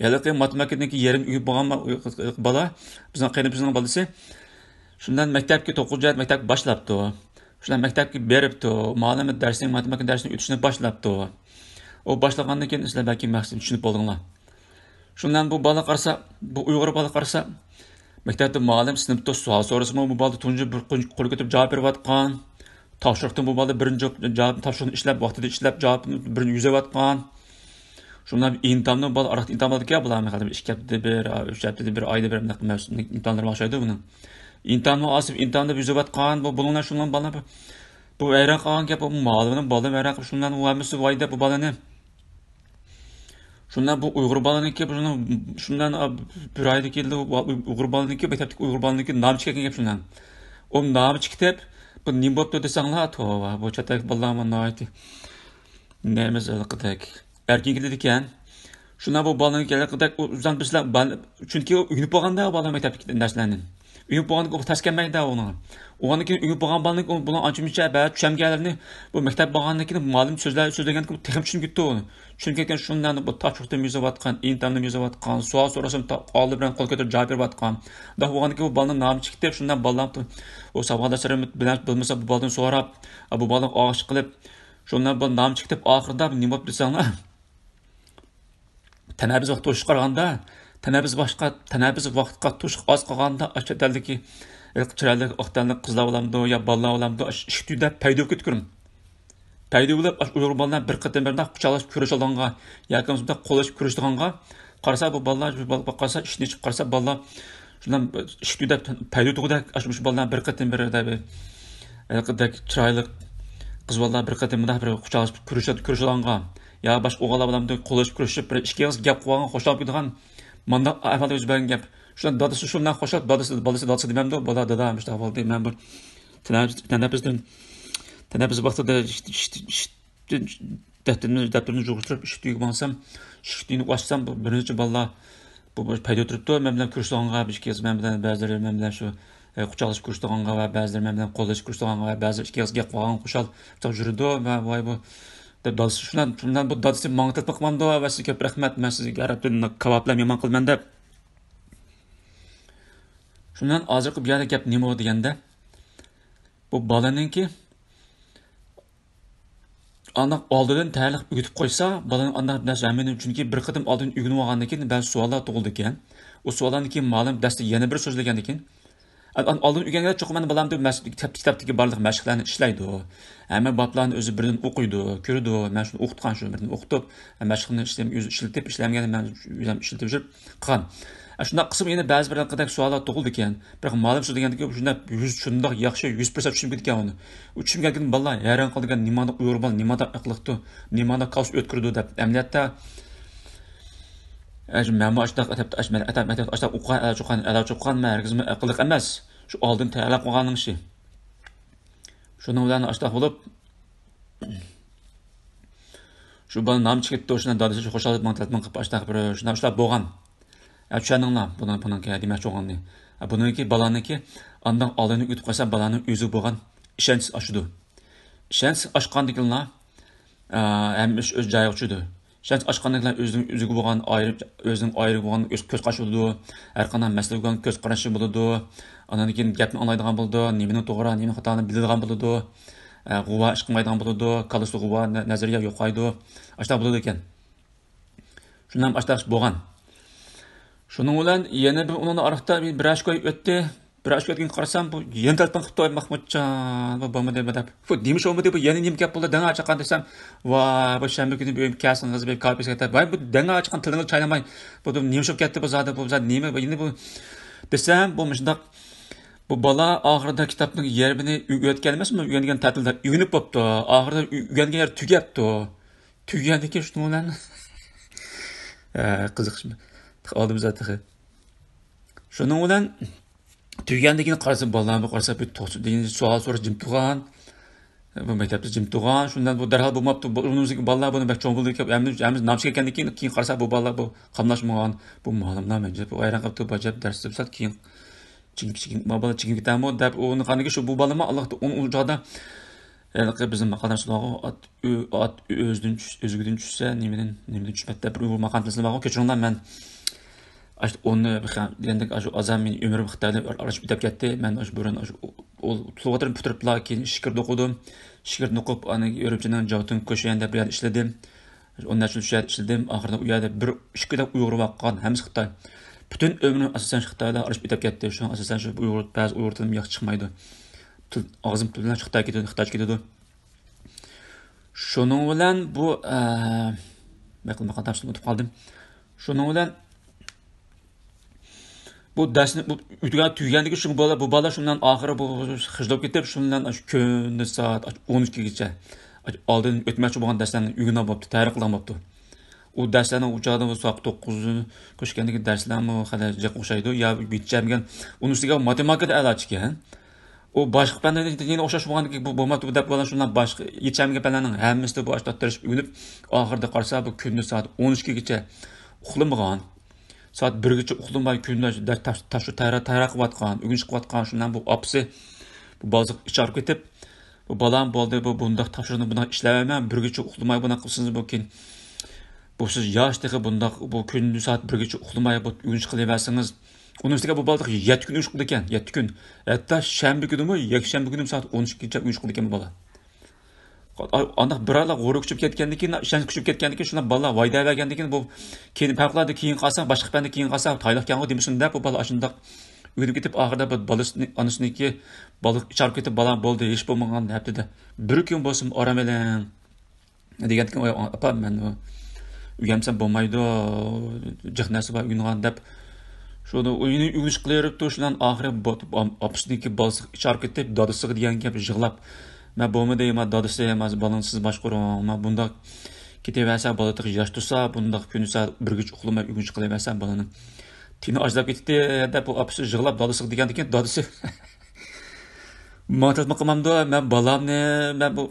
ھېلىقى ماتېماتىكىدىكى يېرىم ئۆگىنىپ بولغان بالا، بىزنىڭ قېرىندىشىمىزنىڭ بالىسى. شۇنداق مەكتەپكە، توققۇزىنچى مەكتەپكە باشلاپتۇ. شۇنداق مەكتەپكە بېرىپتۇ. مۇئەللىمى دەرسنى، ماتېماتىكا دەرسىنى ئۆتۈشنى باشلاپتۇ. ئۇ باشلىغاندىن كېيىن سىلەر بەلكى مەقسىتىنى چۈشىنىپ بولدۇڭلار. شۇنداق بۇ بالا قارىسا، بۇ ئۇيغۇر بالا قارىسا، مەكتەپتە مۇئەللىم سىنىپتا سوئال سورىسىمۇ، بۇ بالا تۇنجى بىر قول، قول كۆتۈرۈپ جاۋاب بېرىۋاتقان. تاپشۇرۇقتىن بۇ بالا بىرىنچى جاۋاب، جاۋاب، تاپشۇرۇقنى ئىشلەپ، ۋاقتىدا ئىشلەپ، جاۋابنى بىرىنچى يۈزۈۋاتقان. شۇنداق ئىمتىھاننى بالا ئارىلىقتا ئىمتىھان بولىدىكەن، بۇلار مەسىلەن، ئىككى ھەپتىدە بىر، ئۈچ ھەپتىدە بىر، ئايدا بىر، مۇنداق مەۋسۇم ئىمتىھانلىرى ئوخشايدۇ بۇنىڭ. ئىمتىھانمۇ ئاسىپ، ئىمتىھاندا يۈزۈۋاتقان، بۇ، بۇنىڭ بىلەن شۇنىڭ بالا، بۇ ۋەيران قالغان گەپ، بۇ مۇئەللىمنىڭ بالىنى ۋەيران قىلىپ، شۇنىڭ بۇ ھەممىسى ۋاي دەپ بۇ بالىنى. شۇنداق بۇ ئۇيغۇر بالىنىڭكى، بۇنىڭ، شۇنداق بىر ئايدىن كېيىن ئۇ ئۇيغۇر بالىنىڭكى، مەكتەپتىكى ئۇيغۇر بالىنىڭكى نامى چىقىپ كەتكەن گەپ شۇنداق. ئۇ نامى چىقىپ، بۇ نېمە بوپتۇ دېسەڭلار، توۋا، بۇ چاتاق بالىلارمۇ ناھايىتى نېمە ھېلىقىدەك ئەركىن كېلىدىكەن. شۇنداق بۇ بالىنىڭكى ھېلىقىدەك، ئۇ ئۆزۈڭ بىلسىلەر، بال-، چۈنكى ئۇ ئۆگىنىپ بولغاندا بالا مەكتەپتىكى نەرسىلەرنى. ئۆگىنىپ بولغاندىكىن ئۇ تەس كەلمەيدۇ ئۇنىڭغا. ئۇنىڭدىن كېيىن ئۆگىنىپ بولغان بالىنىڭ بۇنىڭ ئانچە مۇنچە بەزى چۈشەنگەنلىرىنى بۇ مەكتەپ بارغاندىن كېيىن مۇئەللىم سۆزلەر، سۆزلىگەندىن كېيىن تېخىمۇ چۈشىنىپ كېتىدۇ. چۈشىنىپ كەتكەن شۇنداق بۇ تاپشۇرۇقتىن يۈزۈۋاتقان، ئىمتىھاندىن يۈزۈۋاتقان، سوئال سورىسام تا-، ئالدى بىلەن قول كۆتۈرۈپ جاۋاب بېرىۋاتقان. شۇنداق بولغاندىكىن بۇ بالىنىڭ نامى چىقىپ، شۇنداق بالىلار ئۇ ساۋاقداشلىرى بىلەن بولمىسا بۇ بالىدىن سوراپ، بۇ بالىغا ئاشىق قىلىپ، شۇنداق بۇ نامى چىقىپ ئاخىرىدا نېمە بولۇپ دېسەڭلار. تەنەپپۇس ۋاقتى توشۇپ قالغاندا، تەنەپپۇس باشقا، تەنەپپۇس ۋاقتىغا توشۇق ئاز قالغاندا، ئاشۇ چەت ئەلدىكى چىرايلىق ئاق تەنلىك قىزلار بولامدۇ يا بالىلار بولامدۇ، ئاشۇ ئىشىك تۈۋىدە پەيدا بولۇپ كېتىدۇ. پەيدا بولۇپ، ئاشۇ ئۇيغۇر بالىلار بىر قېتىم بىردە قۇچاقلىشىپ كۆرۈشىدىغانغا ياكى بولمىسا قوللىشىپ كۆرۈشىدىغانغا قارىسا، بۇ بالىلار، بۇ بالىلار قارىسا، ئىشىكنى ئېچىپ قارىسا، بالىلار شۇنداق ئىشىك تۈۋىدە پەيدا تۇغۇدەك، ئاشۇ مۇشۇ بالىلار بىر قېتىم بىردە بىر ھېلىقىدەك چىرايلىق قىز بالىلار بىر قېتىم مۇنداق بىر قۇچاقلىشىپ كۆرۈشۈپ، كۆرۈشىدىغانغا، يا باشقا ئوغۇللار بىلەن مۇنداق قوللىشىپ كۆرۈشۈپ، بىر ئىككى ئېغىز گەپ قىلغانغا خۇشال بولىدىغان مانداق ئەھۋالدا يۈز بەرگەن گەپ. شۇنداق دادىسى شۇ بىلەن خۇشال، دادىسى، بالىسى دادىسىغا دېمەمدۇ، بالا، دادا، مۇشۇنداق بولدى، مەن بۇ تەنەپپۇستىن، تەنەپپۇستىن، تەنەپپۇس ۋاقتىدا دەپتىرىمنى، دەپتىرىمنى يىغىشتۇرۇپ ئىشىك تۈگىگە ماڭسام، ئىشىك تۈگىنى ئاچسام، بۇ بىر نەچچە بالىلار بۇ، بۇ پەيدا تۇرۇپتۇ. مەن بىلەن كۆرۈشىدىغانغا، بىر ئىككى قىز مەن بىلەن، بەزىلىرى مەن بىلەن شۇ، ئە، قۇچاقلىشىپ كۆرۈشىدىغانغا ۋە بەزىلىرى مەن بىلەن قوللىشىپ كۆرۈشىدىغانغا ۋە بەزىلىرى ئىككى قىز گەپ قىلغانغا خۇشال، خۇشال يۈرىدۇ. ۋە ۋاي بۇ، دەپ دادىسى شۇنداق، شۇنداق بۇ دادىسى ماڭا تېلېفون قىلمامدۇ، ۋە سىزگە كۆپ رەھمەت، مەن سىزگە ھەر ھەپتە كاۋاپ بىلەن مېھمان قىلىمەن دەپ. شۇندىن ھازىرقى بۇ يەردە گەپ نېمە دېگەندە، بۇ بالىنىڭكى ئانداق ئالدىدىن تەييارلىق ئۆگىتىپ قويسا، بالىنىڭ ئانداق نەرسە ھەممىنى، چۈنكى بىر قېتىم ئالدىن ئۆگىنىپ ئالغاندىن كېيىن بەزى سوئاللار تۇغۇلىدىكەن. ئۇ سوئاللاردىن كېيىن مۇئەللىم دەرستە يەنە بىر سۆزلىگەندىن كېيىن، ئا-، ئا-، ئالدىن ئۆگەنگەندە چوقۇم مەن بالام دەپ مەس-، كىتاب، كىتابتىكى بارلىق مەشىقلەرنى ئىشلەيدۇ. ھەممە بابلارنى ئۆزى بىردىن ئوقۇيدۇ، كۆرىدۇ. مەن شۇنى ئوقۇتقان، شۇنى بىردىن ئوقۇتۇپ، مەشىقنى ئىشلەم-، ئۆزى ئىشلىتىپ، ئىشلەنگەندە مەن ئۆزۈم ئىشلىتىپ يۈرۈپ قىلغان. ئە، شۇنداق قىلسىمۇ يەنە بەزى بىر قېتىم سوئاللار تۇغۇلىدىكەن. بىراق مۇئەللىم سۆزلىگەندىكىن شۇنداق يۈز، شۇنداق ياخشى، يۈز پىرسەنت چۈشىنىپ كېتىدىكەن ئۇنى. ئۇ چۈشىنىپ كەلگەن بالىلار ھەيران قالىدىكەن، نېمانداق ئۇيغۇر بالا، نېمانداق ئەقىللىقتۇ، نېمانداق كاۋس ئۆتكۈرىدۇ دەپ. ئەمەلىيەتتە، ئە، شۇ مەنمۇ ئاشتاق ئەتەپ، ئاش-، مەن ئەتەپ، ئەتەپ، ئاشتاق ئوقۇغان، ئەلا چوققان، ئەلا چوققان، مەن ھەرگىزمۇ ئەقىللىق ئەمەس. شۇ ئالدىن تەييارلاپ قويغاننىڭ ئىشى. شۇنىڭ بىلەن ئاشتاق بولۇپ، شۇ بالا نام چىقىپتۇ، شۇنداق دادىسى شۇ خۇشال ماڭا تېلېفون قىلىپ، ئاشۇنداق بىر شۇنداق ئىشلار بولغان. ئە، چۈشەندىڭلار، بۇنىڭ، بۇنىڭكى دېمەكچى بولغىنىنى. ئە، بۇنىڭكى بالانىڭكى ئانداق ئالدىنى ئۆتۈپ قالسا، بالانىڭ ئۆزىگە بولغان ئىشەنچ ئاشىدۇ. ئىشەنچ ئاشقاندىكىنلا، ئە، ھەممە ئىش ئۆز جايىغا چۈشىدۇ. ئىشەنچ ئاشقاندىكىنلا ئۆزىنىڭ، ئۆزىگە بولغان ئايرىم، ئۆزىنىڭ ئايرىم بولغان كۆز، كۆز قارىشى بولىدۇ. ھەر قانداق مەسىلىگە بولغان كۆز قارىشى بولىدۇ. ئاندىن كېيىن گەپنى ئاڭلايدىغان بولىدۇ، نېمىنىڭ توغرا، نېمىنىڭ خاتالىقىنى بىلىدىغان بولىدۇ. ئە، غۇۋا ئىش قىلمايدىغان بولىدۇ، كاللىسىدا غۇۋا نە-، نەزەرىيە يوقايدۇ. ئاشۇنداق بولىدىكەن. شۇنداق ئاشۇنداق بولغان. شۇنىڭ بىلەن يەنە بىر، ئۇنىڭ ئارىلىقتا بىر، بىر ئاش كوي ئۆتتى. بىر ئاش كوي ئۆتكەن قارىسام، بۇ يەنە تېلېفون قىپتۇ، «ئاي، ماخمۇتجان، بۇ بولمىدى بۇ» دەپ. «بۇ نېمە ئىش بولمىدى، بۇ يەنە نېمە گەپ بولدى، دەڭ ئاچاققان» دېسەم، «ۋاي، بۇ شەنبە كۈنى بۈگۈن كەلسىڭىز، بىر كاۋا ئىچسەك» دەپ. ۋاي، بۇ دەڭ ئاچاققان تىلىڭىزنى چايناماي، بۇ نېمە ئىش بولۇپ كەتتى، بۇ زادى، بۇ زادى نېمە، بۇ يەنە بۇ دېسەم، بۇ مۇشۇنداق، بۇ بالا ئاخىرىدا كىتابنىڭ يېرىمىنى ئۆگەتكەن ئەمەسمۇ، ئۆگەنگەن تەتىلدە ئۆگىنىپ بوپتۇ. ئاخىرىدا ئۆگەنگەن يەر تۈگەپتۇ. تۈگىگەندىن كېيىن شۇنىڭ بىلەن، ھە، قىزىقىش ئالدىمىزدا تېخى. شۇنىڭ بىلەن تۈگىگەندىن كېيىن قارىسا، بالىلار بۇ قارىسا بىر توختىدى، سوئال سوراش جىم تۇرغان. بۇ مەكتەپتە جىم تۇرغان. شۇندىن بۇ دەرھال بولماپتۇ. بۇ ئۇنىڭ بالىلار بۇنى بەك چوڭ بولدى. ھەممىز، ھەممىز نام چىقكەندىن كېيىن، كېيىن قارىسا، بۇ بالىلار بۇ قاملاشمىغان. بۇ مۇئەللىملار مەنجە بۇ ھەيران قاپتۇ. بۇ ئەجەب دەرس دېسە كېيىن چىقىپ، چىقىپ، ما بالا چىقىپ كېتەرمۇ دەپ ئۇنىڭ قاندىكى شۇ بۇ بالىمۇ ئاللىقتا ئۇنىڭ ئۇ چاغدا ھېلىقى بىزنىڭ ماقالىمىزدا بارغۇ، ئات ئۆ-، ئات ئۆزىدىن چۈش-، ئۆزگىدىن چۈشسە، نېمىدىن، نېمىدىن چۈشمەس دەپ بىر ئۇيغۇر ماقالىمىزدا بارغۇ، كەچۈرۈڭلار، مەن ئاشۇ ئۇنى دېگەندەك، ئاشۇ ئازام مېنى ئۆمرۈم خىتاي بىلەن ئارىلىشىپ ئۆتۈپ كەتتى. مەن ئاشۇ بۇرۇن ئاشۇ ئۇ-، ئۇ-، تولغا تېرىپ پۈتتۈرۈپلا كېيىن ئىچكىرىدە ئوقۇدۇم. ئىچكىرىدىن ئوقۇپ، ئاندىن كېيىن ئۈرۈمچىنىڭ جاۋتىڭ كوشيەن دەپ بىر يەردە ئىشلىدىم. ئون نەچچە يىل شۇ يەردە ئىشلىدىم. ئاخىرىدا ئۇ يەردە بىر ئىككى ئۇيغۇر بار، قالغان ھەممىسى خىتاي. پۈتۈن ئۆمرۈم ئاساسەن شۇ خىتايدا ئارىلىشىپ ئۆتۈپ كەتتى. شۇڭا ئاساسەن شۇ ئۇيغۇر، بەزى ئۇيغۇر تىلىم ياخشى چىقمايدۇ. تىل، ئاغزىم تىل بىلەن خىتاي كېتىدۇ، خىتايچە كېتىدۇ. شۇنىڭ بىلەن بۇ، ئە، مەقۇل ماقال تاپشۇرۇپ ئۇنتۇپ قالدىم. شۇنىڭ بىلەن بۇ دەرسنى، بۇ ئۆتۈگەن، تۈگىگەندىكى شۇ بالا، بۇ بالا شۇنىڭ بىلەن ئاخىرى بۇ، بۇ خىجىل بولۇپ كېتىپ، شۇنىڭ بىلەن ئاشۇ كۈندە سائەت ئالدىن ئۆتمەكچى بولغان دەرسلەرنى ئۆگىنەلمەپتۇ، تەييارلىق قىلالماپتۇ. ئۇ دەرسلەرنى ئۇ چاغدا بۇ سائەت توققۇز كۆچكەندىكى دەرسلەرمۇ خېلى جىق ئوخشايدۇ. يا يېتىشەلمىگەن. ئۇنىڭ ئۈستىگە ماتېماتىكىدا ئەلاچىكەن. ئۇ باشقا پەندە يەنە ئوخشاش بولغاندىكىن بۇ بولماپتۇ دەپ، بالا شۇنداق باشقا يېتىشەلمىگەن پەنلەرنىڭ ھەممىسىدە بۇ ئاشۇنداق تىرىشىپ ئۆگىنىپ، ئاخىرىدا قارىسا، بۇ كۈندە سائەت ئون ئىككىگىچە ئۇخلىمىغان. سائەت بىرگىچە ئۇخلىماي، كۈندە دەرس تاپشۇرۇپ تەييار، تەييار قىلىۋاتقان، ئۆگىنىش قىلىۋاتقان، شۇنداق بۇ ئاپىسى بۇ بالىسىغا ئىچ ئاغرىپ كېتىپ، بۇ بالام بولدى، بۇ بۇنداق تاپشۇرۇقنى بۇنداق ئىشلەۋەرمەڭ، بىرگىچە ئۇخلىماي بۇنداق قىلسىڭىز بۇ كېيىن، بۇ سىز ياش تېخى بۇنداق، بۇ كۈندە سائەت بىرگىچە ئۇخلىماي بۇ ئۆگىنىش قىلىۋەرسىڭىز. ئۇنىڭ ئۈستىگە بۇ بالا يەتتە كۈن ئۆگىنىش قىلىدىكەن، يەتتە كۈن. ھەتتا شەنبە كۈنىمۇ، يەكشەنبە كۈنىمۇ سائەت ئون ئىككىگىچە ئۆگىنىش قىلىدىكەن بۇ بالا. ئانداق بىر ئايلىق غۇرۇر كۈچىيىپ كەتكەندىن كېيىن، ئىشەنچ كۈچىيىپ كەتكەندىن كېيىن، شۇنداق بالىلار ۋەدە بەرگەندىن كېيىن، بۇ كېيىن پەۋقۇلئاددە كېيىن قالسا، باشقا پەندە كېيىن قالسا، تايىنلىق كەڭغۇ دېمىسۇن دەپ، بۇ بالا ئاشۇنداق ئۆگىنىپ كېتىپ، ئاخىرىدا بۇ بالىسىنى، ئانىسىنىڭكى بالىغا ئىچ ئاغرىپ كېتىپ، بالام بولدى، ھېچ بولمىغان ھەپتىدە بىر كۈن بولسىمۇ ئارام ئېلىڭ دېگەندىكىن، ئاپا، مەن ئۆگەنمىسەم بولمايدۇ، جىق نەرسە بار ئۆگىنىدىغان دەپ، شۇنى ئۆگىنىش قىلىۋېرىپتۇ. شۇنىڭ ئاخىرى ئاپىسىنىڭكى بالىسىغا ئىچ ئاغرىپ كېتىپ، دادىسىغا دېگەن گەپ يىغلاپ، مەن بولمىدى، مانا دادىسى، مانا بالىنى سىز باشقۇرۇڭ، مانا بۇنداق كېتىۋەرسە، بالا تېخى ياش تۇرسا، بۇنداق كۈن سايىن ئۆرگىلىپ ئۇخلىماي ئۆگىنىش قىلىۋەرسە، بالىنىڭ تېنى ئاجىزلاپ كېتىتتى، دەپ، ئۇ ئاپىسى يىغلاپ دادىسىغا دېگەندىكىن، دادىسى ماڭا تېلېفون قىلمامدۇ؟ مەن بالامنى، مەن بۇ،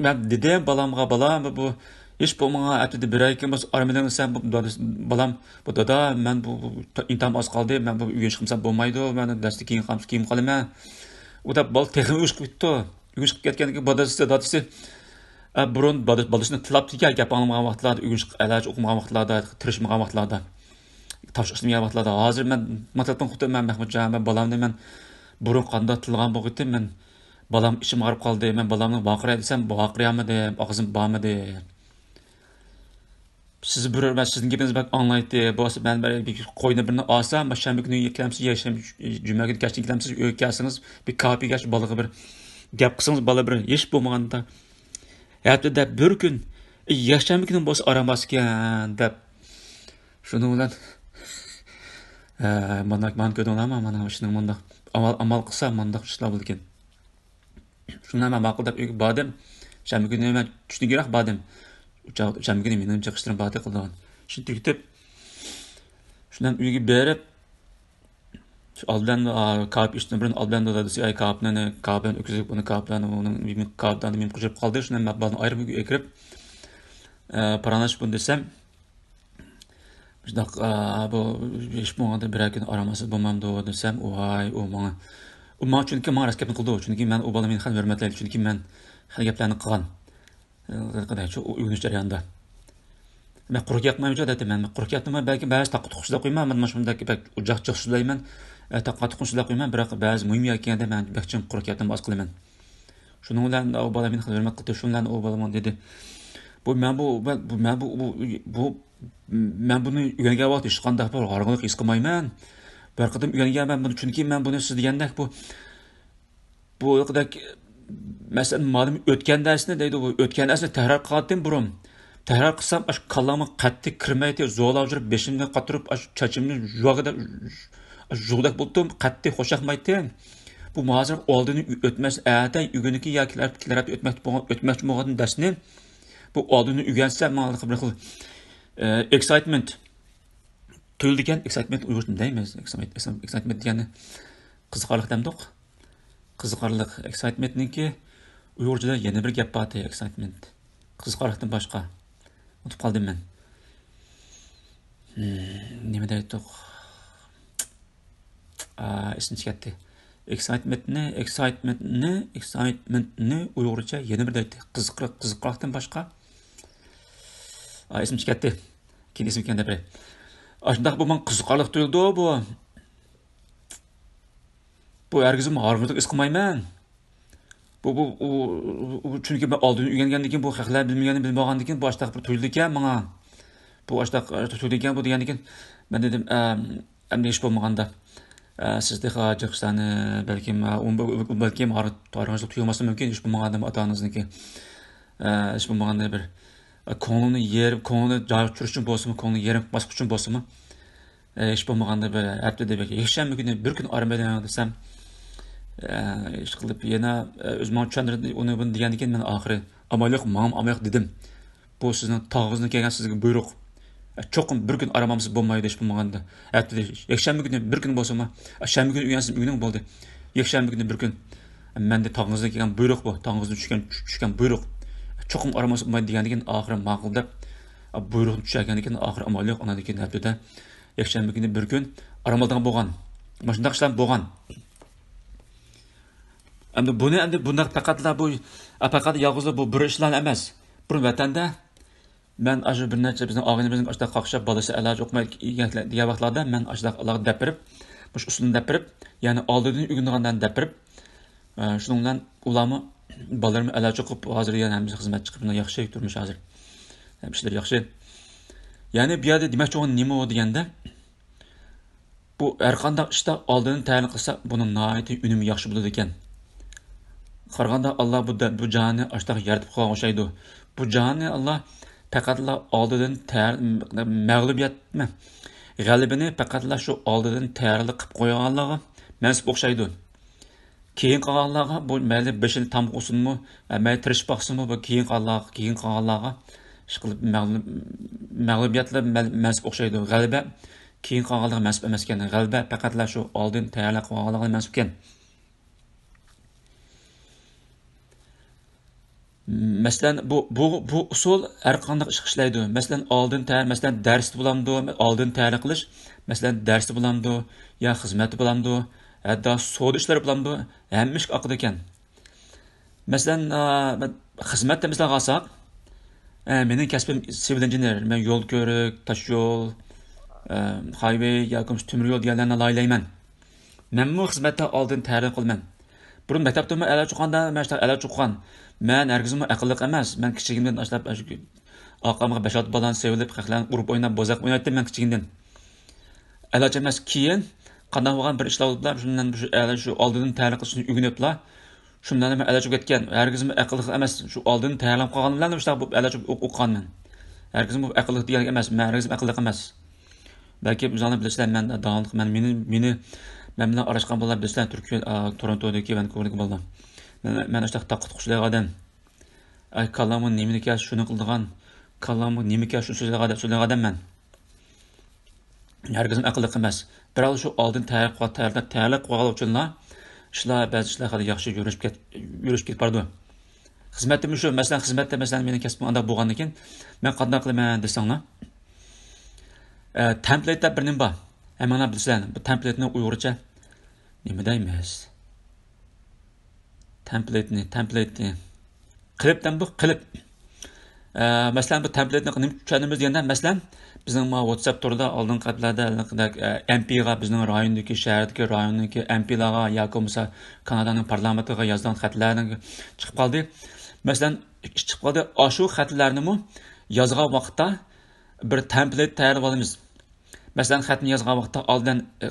مەن دېدىم بالامغا، بالام، بۇ ھېچ بولمىغان ھەپتىدە بىرەر كۈن بولسا ئارام ئېلىڭ دېسەم، بۇ دادىسى، بالام، بۇ دادا، مەن بۇ، بۇ، بۇ ئىمتىھان ئاز قالدى، مەن بۇ ئۆگىنىش قىلمىسام بولمايدۇ، مەن دەرستىن كېيىن قالمىسا كېيىن قالىمەن. ئۇ دەپ بالا تېخىمۇ ئۆگىنىش قىلىپ كېتىپتۇ. ئۆگىنىش قىلىپ كەتكەندىن كېيىن بۇ دادىسى، دادىسى، ئە، بۇرۇن دادا-، بالىسىنى تىللاپتىكەن، گەپ ئاڭلىمىغان ۋاقىتلاردا، ئۆگىنىش، ئەلاچ ئوقۇمىغان ۋاقىتلاردا، تىرىشمىغان ۋاقىتلاردا، تاپشۇرۇق ئىشلىمىگەن ۋاقىتلاردا. ھازىر مەن، مانا تېلېفون قىلىپ، مەن مەھمۇتجان، مەن بالامنى مەن بۇرۇن قانداق تىللىغان بولغىيتتىم، مەن بالام ئىچىم ئاغرىپ قالدى، مەن بالامنى ۋارقىراي دېسەم، ۋارقىرىيالمىدىم، ئاغزىم بارمىدى. سىز بىر، مەن سىزنىڭ گېپىڭىزنى بەك ئاڭلايتتى. بولسا مەن بىر، بىر قوينى بىرنى ئالسام، شەنبە كۈنى كېلەمسىز، يەكشەنبە، جۈمە كۈنى كەچتىن كېلەمسىز، ئۆيگە كەلسىڭىز، بىر كاپى كەچ بالىغا بىر گەپ قىلسىڭىز، بالا بىر ھېچ بولمىغاندا ھەپتىدە بىر كۈن، يەكشەنبە كۈنى بولسا ئارام بارسىكەن دەپ. شۇنىڭ بىلەن، ھە، مانا، مانا كۆردۈڭلارمۇ؟ مانا شۇنىڭ مۇنداق ئامال، ئامال قىلسا مۇنداق ئىشلار بولىدىكەن. شۇنداق مەن ماقۇل دەپ ئۆيگە باردىم. شەنبە كۈنى مەن چۈشتىن كېيىنراق باردىم. شەنبە كۈنى مېنىڭ جىق ئىشلىرىم باردى قىلىدىغان. شۇنى تۈگىتىپ، شۇنداق ئۆيگە بېرىپ، شۇ ئالدى بىلەن، ئا، كاپى ئىچتىن بۇرۇن ئالدى بىلەن دادىسى، ئاي، كاپىنى، كاپىنى ئۆتكۈزۈپ، ئۇنى كاپىنى، ئۇنىڭ كاپىنى مېنىڭ قوشۇپ قالدى. شۇنداق مەن بالىنى ئايرىم ئۆيگە ئەكىرىپ، ئا، پاراڭلاشىپ بۇنى دېسەم، شۇنداق، ئا، بۇ ھېچ بولمىغاندا بىرەر كۈن ئارام ئالسا بولمامدۇ دېسەم، ۋاي، ئۇ ماڭا، ئۇ ماڭا، چۈنكى ماڭا راست گەپنى قىلىدۇ. چۈنكى مەن ئۇ بالا مېنى خېلى ھۆرمەتلەيدۇ. چۈنكى مەن خېلى گەپلەرنى قىلغان. قىلغان، شۇ ئۆگىنىش جەريانىدا. مەن قۇرۇق گەپ قىلمايمەن دەيتتىم. مەن قۇرۇق گەپنى بەلكى بەزى تاققا تۇققا سۆزلەپ قويىمەن، مانا مۇشۇنداق بەك جىق جىق سۆزلەيمەن. ئە، تاققا تۇققا سۆزلەپ قويىمەن، بىراق بەزى مۇھىم گەپكە كەلگەندە مەن بەك چىڭ قۇرۇق گەپتىن ئاز قىلىمەن. شۇنىڭ بىلەن ئۇ بالا مېنى خېلى ھۆرمەت قىلدى. شۇنىڭ بىلەن ئۇ بالا ماڭا دېدى، بۇ، مەن بۇ، بۇ، مەن بۇ، بۇ، بۇ، مەن بۇنى ئۆگەنگەن ۋاقىتتا ھېچقانداق بىر ھارغىنلىق ھېس قىلمايمەن. بىر قېتىم ئۆگەنگەنمەن بۇنى، چۈنكى مەن بۇنى سىز دېگەندەك بۇ، بۇ ياقىدەك، مەسىلەن، مالىم ئۆتكەن دەرسنى دەيدۇ، بۇ ئۆتكەن دەرسنى تەكرار قىلاتتىم بۇرۇن. تەكرار قىلسام، ئاشۇ كاللامغا قەتئىي كىرمەيتتى، زورلاپ يۈرۈپ، بېشىمنى قاتۇرۇپ، ئاشۇ چاچىمنى يۇغىدەك، يۇغۇدەك بولۇپتۇم، قەتئىي خوشياقمايتتى. بۇ ھازىر ئالدىنى ئۆتمەس، ئەتە ئۆگىنىكى يا كېلەر، كېلەر ھەپتە ئۆتمەكتە بولغان، ئۆتمەكچى بولغان دەرسنى بۇ ئالدىنى ئۆگەنسە، ماڭا بىر خىل، ئە، ئېكسايتمېنت تۇيۇلىدىكەن. ئېكسايتمېنت ئۇيغۇرچە نېمە دەيمىز؟ ئېكسايت-، ئېكسايتمېنت دېگەننى قىزىقارلىق دەمدۇق؟ قىزىقارلىق. ئېكسايتمېنتنىڭكى ئۇيغۇرچىدا يەنە بىر گەپ بار، ئېكسايتمېنت. قىزىقارلىقتىن باشقا. ئۇنتۇپ قالدىم مەن. نېمە دەيتتۇق؟ ئا، ئېسىمدىن چىقىپ كەتتى. ئېكسايتمېنتنى، ئېكسايتمېنتنى، ئېكسايتمېنتنى ئۇيغۇرچە يەنە بىر دەيتتى. قىزىقارلىق، قىزىقارلىقتىن باشقا. ئا، ئېسىمدىن چىقىپ كەتتى. كېيىن ئېسىمگە كەلدى بىر. ئاشۇنداق بۇ ماڭا قىزىقارلىق تۇيۇلىدۇ بۇ. بۇ ھەرگىزمۇ ھارغىنلىق ھېس قىلمايمەن. بۇ، بۇ، ئۇ، ئۇ، چۈنكى مەن ئالدىن ئۆگەنگەندىن كېيىن، بۇ خەقلەر بىلمىگەننى بىلمىگەندىن كېيىن، بۇ ئاشتاق بىر تۇيۇلىدىكەن ماڭا. بۇ ئاشتاق، ئە، تۇيۇلىدىكەن بۇ دېگەندىن كېيىن، مەن دېدىم، ئە، ئەمدى ھېچ بولمىغاندا، ئە، سىز تېخى جىق ئىشلارنى بەلكىم، ئە، ئۇ، بەلكىم ھار-، ھارغىنلىق تۇيۇلماسلىقى مۇمكىن، ھېچ بولمىغاندا ئاتا-ئانىڭىزنىڭكى، ئە، ھېچ بولمىغاندا بىر، ئە، كۆڭلىنى يېرىپ، كۆڭلىنى جايىغا چۈشۈرۈش ئۈچۈن بولسىمۇ، كۆڭلىنى يېرىم باسقۇچ ئۈچۈن بولسىمۇ، ئە، ھېچ بولمىغاندا بىر ھەپتىدە بىر يەكشەنبە كۈنى بىر كۈن ئارام بېرىڭ دېسەم، ئە، ئىشقىلىپ يەنە، ئە، ئۆزى ماڭا چۈشەندۈردى، ئۇنى بۇنى دېگەندىن كېيىن مەن ئاخىرى ئامال يوق، ماڭىمۇ ئامال يوق دېدىم. بۇ سىزنىڭ تاغىڭىزدىن كەلگەن سىزگە بۇيرۇق. ئە، چوقۇم بىر كۈن ئارام ئالمىسا بولمايدۇ، ھېچ بولمىغاندا. ھەپتىدە يەكشەنبە كۈنى بىر كۈن بولسىمۇ، ئە، شەنبە كۈنى ئۆگەنسىمۇ ئۆگىنىڭ بولدى. يەكشەنبە كۈنى بىر كۈن. مەندە تاغىڭىزدىن كەلگەن بۇيرۇق بۇ، تاغىڭىزدىن چۈشكەن، چۈشكەن بۇيرۇق. چوقۇم ئارام ئالمايدۇ دېگەندىن كېيىن ئاخىرى ماقۇل دەپ، بۇيرۇقنى چۈشەنگەندىن كېيىن ئاخىرى ئامال يوق، ئاندىن كېيىن ھەپتىدە يەكشەنبە كۈنى بىر كۈن ئارام ئالىدىغان بولغان. مۇشۇنداق ئىشلار بولغان. ئەمدى بۇنى، ئەمدى بۇنداق پەقەتلا بۇ، پەقەت يالغۇزلا بۇ بىر ئىشلار ئەمەس. بۇرۇن ۋەتەندە مەن ئاشۇ بىر نەچچە بىزنىڭ ئاغىنىمىزنىڭ ئاشۇنداق قاقشاپ، بالىسى ئەلاچ ئوقۇماي دېگەن ۋاقىتلاردا مەن ئاشۇنداق ئۇلارغا دەپ بېرىپ، مۇشۇ ئۇسۇلنى دەپ بېرىپ، يەنى ئالدىدىن ئۆگىنىدىغانلارنى دەپ بېرىپ، ئە، شۇنىڭ بىلەن ئۇلارمۇ بالىلىرىمۇ ئەلاچ ئوقۇپ، ھازىر يەنە ھەممىسى خىزمەت چىقىپ، ياخشى تۇرمۇش ھازىر. ھەم ئىشلىرى ياخشى. يەنى بۇ يەردە دېمەكچى بولغان نېمە ئۇ دېگەندە، بۇ ھەر قانداق ئىشتا ئالدىدىن تەييارلىق قىلسا، بۇنىڭ ناھايىتى ئۈنۈمى ياخشى بولىدىكەن. قارىغاندا، ئاللا بۇ دە-، بۇ جاھاننى ئاشتاق يارىتىپ قويغان ئوخشايدۇ. بۇ جاھاننى ئاللا پەقەتلا ئالدىدىن تەييار-، مەغلۇبىيەت، غەلىبىنى پەقەتلا شۇ ئالدىدىن تەييارلىق قىلىپ قويغانلىقىغا مەنسۇپ ئوخشايدۇ. كېيىن قالغانلارغا بۇ مەيلى بېشىنى تام قىلسۇنمۇ، مەيلى تىرىشىپ باقسۇنمۇ، بۇ كېيىن قالغانلارغا، كېيىن قالغانلارغا ئىشقىلىپ مەغلۇ-، مەغلۇبىيەتلەر مەل-، مەنسۇپ ئوخشايدۇ. غەلىبە كېيىن قالغانلارغا مەنسۇپ ئەمەسكەن. غەلىبە پەقەتلا شۇ ئالدىن تەييارلىق قىلغانلارغا مەنسۇپكەن. مەسىلەن، بۇ، بۇ، بۇ ئۇسۇل ھەر قانداق ئىشقا ئىشلەيدۇ. مەسىلەن، ئالدىن تەييار، مەسىلەن، دەرستە بولامدۇ، ئالدىن تەييارلىق قىلىش، مەسىلەن، دەرستە بولامدۇ، يا خىزمەتتە بولامدۇ، ھەتتا سودا ئىشلىرى بولامدۇ، ھەممە ئىشقا ئاقىدىكەن. مەسىلەن، ئا، مەن خىزمەتتە مىسالغا ئالساق، ئە، مېنىڭ كەسپىم سىۋىل ئىنژېنېر، مەن يول كۆرۈك، تاش يول، ئە، خايۋېي ياكى بولمىسا تۆمۈر يول دېگەنلەرنى لايىھەلەيمەن. مەنمۇ خىزمەتتە ئالدىن تەييارلىق قىلىمەن. بۇرۇن مەكتەپتىمۇ ئەلا چوققاندا، مەن شۇنداق ئەلا چوققان. مەن ھەرگىزمۇ ئەقىللىق ئەمەس. مەن كىچىكىمدىن باشلاپ ئاشۇ ئارقامغا بەش-ئالتە بالىنى سېلىپ، خەقلەرنى ئۇرۇپ ئويناپ، بوزەك ئوينايتتىم مەن كىچىكىمدىن. ئەلاچ ئەمەس، كېيىن قانداق بولغان بىر ئىشلار بولۇپلا، شۇندىن شۇ ئەلا شۇ ئالدىدىن تەييارلىق قىلىشنى ئۆگىنىپلا، شۇندىن مەن ئەلاچ بولۇپ كەتكەن. ھەرگىزمۇ ئەقىللىق ئەمەس. شۇ ئالدىدىن تەييارلىق قىلغان بىلەن شۇنداق بولۇپ ئەلاچ بولۇپ ئوقۇغان مەن. ھەرگىزمۇ ئەقىللىق دېگەن ئەمەس. مەن ھەرگىزمۇ ئەقىللىق ئەمەس. بەلكى ئۆزۈڭلار بىلىسىلەر، مەن داڭلىق، مەن مېنى، مېنى، مەن بىلەن ئارىلاشقان بالىلار بىلىسىلەر، تۈركىيە، ئا، تورونتودىكى، ۋانكوۋېردىكى بالىلار. مەن، مەن ئاشۇنداق تاققا تۇقۇشلايدىغان ئادەم. ئاي، كاللامغا نېمىنى كەلسە شۇنى قىلىدىغان، كاللامغا نېمە كەلسە شۇنى سۆزلەيدىغان، سۆزلەيدىغان ئادەم مەن. ھەرگىزمۇ ئەقىللىق ئەمەس. بىراق شۇ ئالدىن تەييار قىلغان، تەييارلاپ، تەييارلاپ قويغان ئۈچۈنلا ئىشلار، بەزى ئىشلار خېلى ياخشى يۈرۈشۈپ كەت-، يۈرۈشۈپ كېتىپ بارىدۇ. خىزمەتتىمۇ شۇ، مەسىلەن، خىزمەتتە، مەسىلەن، مېنىڭ كەسپىم ئانداق بولغاندىن كېيىن، مەن قانداق قىلىمەن دېسەڭلار، ئە، تەمپلېيت دەپ بىر نېمە بار. ھەممىڭلار بىلىسىلەر، بۇ تەمپلېيتنى ئۇيغۇرچە نېمە دەيمىز؟ تەمپلېيتنى، تەمپلېيتنى. قىلىپ دەمدۇ، قىلىپ. ئە، مەسىلەن، بۇ تەمپلېيتنى نېمە چۈشەندىمىز دېگەندە، مەسىلەن، بىزنىڭ ما ۋاتساپ تورىدا ئالدىنقى ھەپتىلەردە، ئە، ئەمپىغا، بىزنىڭ رايوندىكى، شەھەردىكى، رايوندىكى ئەمپىلارغا ياكى بولمىسا كانادانىڭ پارلامېنتىغا يازغان خەتلەرنىڭ چىقىپ قالدى. مەسىلەن، چىقىپ قالدى. ئاشۇ خەتلەرنىمۇ يازغان ۋاقىتتا بىر تەمپلېيت تەييارلىۋالىمىز. مەسىلەن، خەتنى يازغان ۋاقىتتا ئالدىن، ئە،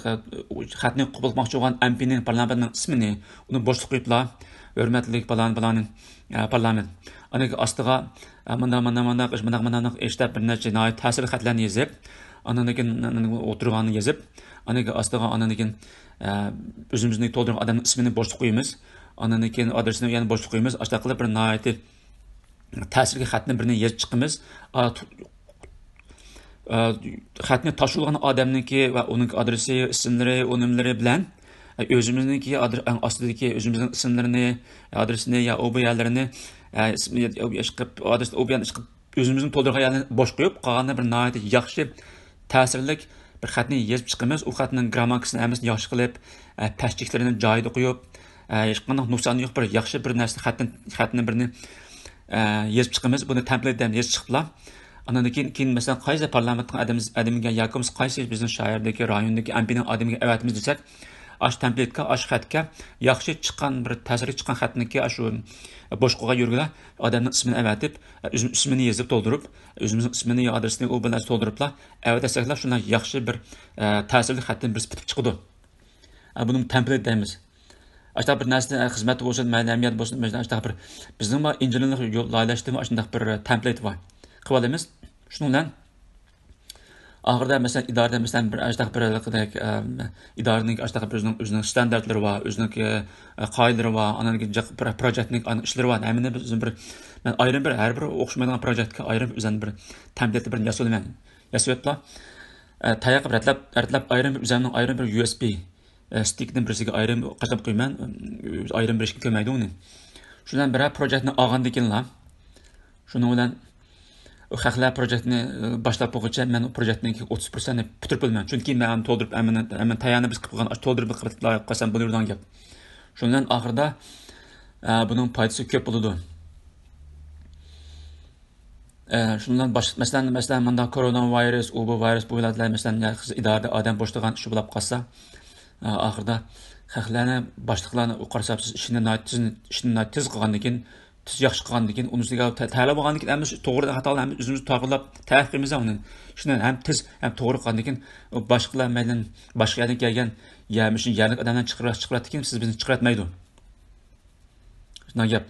خەتنى قوبۇل قىلماقچى بولغان ئەمپىنىڭ، پارلامېنتنىڭ ئىسمىنى، ئۇنى بوشلۇق قويۇپلا، ھۆرمەتلىك پالان، پالانى، ئە، پارلامېنت. ئاندىن كېيىن ئاستىغا، ئە، مۇنداق، مۇنداق، مۇنداق ئىش، مۇنداق، مۇنداق ئىش دەپ بىر نەچچە ناھايىتى تەسىرلىك خەتلەرنى يېزىپ، ئاندىن كېيىن ئولتۇرغاننى يېزىپ، ئاندىن كېيىن ئاستىغا، ئاندىن كېيىن، ئە، ئۆزىمىزنى تولدۇرغان ئادەمنىڭ ئىسمىنى بوشلۇق قويىمىز. ئاندىن كېيىن ئادرېسىنى يەنە بوشلۇق قويىمىز. ئاشۇنداق قىلىپ بىر ناھايىتى تەسىرلىك خەتنى بىرنى يېزىپ چىقىمىز. ئا، تو-، ئا، خەتنى تاپشۇرغان ئادەمنىڭكى ۋە ئۇنىڭ ئادرېسى، ئىسىملىرى، ئۇ نېمىلىرى بىلەن، ئا، ئۆزىمىزنىڭكى ئادر-، ئەڭ ئاستىدىكى ئۆزىمىزنىڭ ئىسىملىرىنى، ئادرېسىنى يا ئۇ بۇ يەرلىرىنى، ئا، ئىسمى، ئىشقىلىپ، ئادرېسىنى ئۇ بۇ يەرنى ئىشقىلىپ ئۆزىمىزنىڭ تولدۇرغان يەرلىرىنى بوش قويۇپ، قالغاندا بىر ناھايىتى ياخشى، تەسىرلىك بىر خەتنى يېزىپ چىقىمىز. ئۇ خەتنىڭ گىرامماتىكىسىنى ھەممىسىنى ياخشى قىلىپ، ئە، پەسچىكلىرىنى جايىدا قويۇپ، ئە، ھېچقانداق نۇقسانى يوق، بىر ياخشى بىر نەرسە خەتنى، خەتنى بىرنى، ئە، يېزىپ چىقىمىز. بۇنى تەمپلېيت دەپ يېزىپ چىقىپلا، ئاندىن كېيىن، كېيىن مەسىلەن، قايسى پارلامېنتنىڭ ئادىمى، ئادىمىگە ياكى بولمىسا قايسى بىزنىڭ شەھەردىكى، رايوندىكى ئەمپىنىڭ ئادىمىگە ئەۋەتىمىز دېسەك، ئاشۇ تەمپلېيتكە، ئاشۇ خەتكە ياخشى چىققان، بىر تەسىرلىك چىققان خەتنىكى ئاشۇ بوش قويغان يەرگىلا ئادەمنىڭ ئىسمىنى ئەۋەتىپ، ئۆزىمىز ئىسمىنى يېزىپ تولدۇرۇپ، ئۆزىمىزنىڭ ئىسمىنى يا ئادرېسىنى ئۇ بىلەن تولدۇرۇپلا ئەۋەتسەكلا، شۇنداق ياخشى بىر، ئە، تەسىرلىك خەتتىن بىرسى پۈتۈپ چىقىدۇ. ئە، بۇنى تەمپلېيت دەيمىز. ئاشۇنداق بىر نەرسە، ئە، خىزمەتتە بولسۇن، مەيلى ئەمەلىيەت بولسۇن، مەيلى ئاشۇنداق بىر، بىزنىڭ بار ئىنژېنېرلىق يول لايىھەلەشتىمۇ ئاشۇنداق بىر، ئە، تەمپلېيت بار. قىلىۋالىمىز. شۇنىڭ بىلەن ئاخىرىدا، مەسىلەن، ئىدارىدە، مەسىلەن، بىر ئاشۇنداق بىر، ئە، ئىدارىنىڭ ئاشۇنداق بىر ئۆزىنىڭ، ئۆزىنىڭ ستاندارتلىرى بار، ئۆزىنىڭكى، ئە، قائىدىلىرى بار، ئاندىن كېيىن جىق بىر پروجېكتنىڭ ئىشلىرى بار. ھەممىنى بىز بىر، مەن ئايرىم بىر، ھەر بىر ئوخشىمايدىغان پروجېكتكە ئايرىم ئۆزۈمنىڭ بىر تەمپلېيتى بىر ياسىۋالىمەن. ياسىۋېپلا، ئە، تەييار قىلىپ رەتلەپ، رەتلەپ ئايرىم ئۆزۈمنىڭ ئايرىم بىر يۇ ئېس بى، ئە، ستىكنى بىرسىگە ئايرىم قاچىلاپ قويىمەن، ئايرىم بېرىشكە كۆرمەيدۇ ئۇنى. شۇ بىلەن بىرەر پروجېكتنى ئالغاندىن كېيىنلا، شۇنىڭ بىلەن ئۇ خەقلەر پروجېكتنى، ئە، باشلاپ بولغۇچە مەن ئۇ پروجېكتنىڭكى ئوتتۇز پىرسەنتنى پۈتتۈرۈپ بولىمەن. چۈنكى مەن تولدۇرۇپ، ھەممىنى، ھەممىنى تەييارنى بىز قىلىپ قويغان، تولدۇرۇپ قىلىپ قويسام بولىدىغان گەپ. شۇنىڭ بىلەن ئاخىرىدا، ئە، بۇنىڭ پايدىسى كۆپ بولىدۇ. ئە، شۇنىڭ بىلەن باش-، مەسىلەن، مەسىلەن، مۇنداق كورونا ۋىرۇس، ئۇ بۇ ۋىرۇس، بۇ ۋىلايەتلەر، مەسىلەن، يا ئىدارىدە ئادەم بوشىدىغان ئىش بولۇپ قالسا، ئە، ئاخىرىدا خەقلەرنى، باشلىقلارنى ئۇ قارىسا، بىز ئىشنى ناھايىتى تېز، ئىشنى ناھايىتى تېز قىلغاندىن كېيىن، تېز ياخشى قىلغاندىن كېيىن، ئۇنىڭ ئۈستىگە تە-، تەلەپ بولغاندىن كېيىن، ھەممە توغرا خاتالار ھەممە ئۆزىمىز توغرىلاپ، تەلەپ قىلىمىز ئۇنى. شۇنى ھەم تېز، ھەم توغرا قىلغاندىن كېيىن، ئۇ باشقىلار مەيلى، باشقا يەردىن كەلگەن، يا مۇشۇ يەرلىك ئادەملەرنى چىقىرىۋەت، چىقىرىۋەتتىكىن، سىز بىزنى چىقىرىۋەتمەيدۇ. شۇنداق گەپ.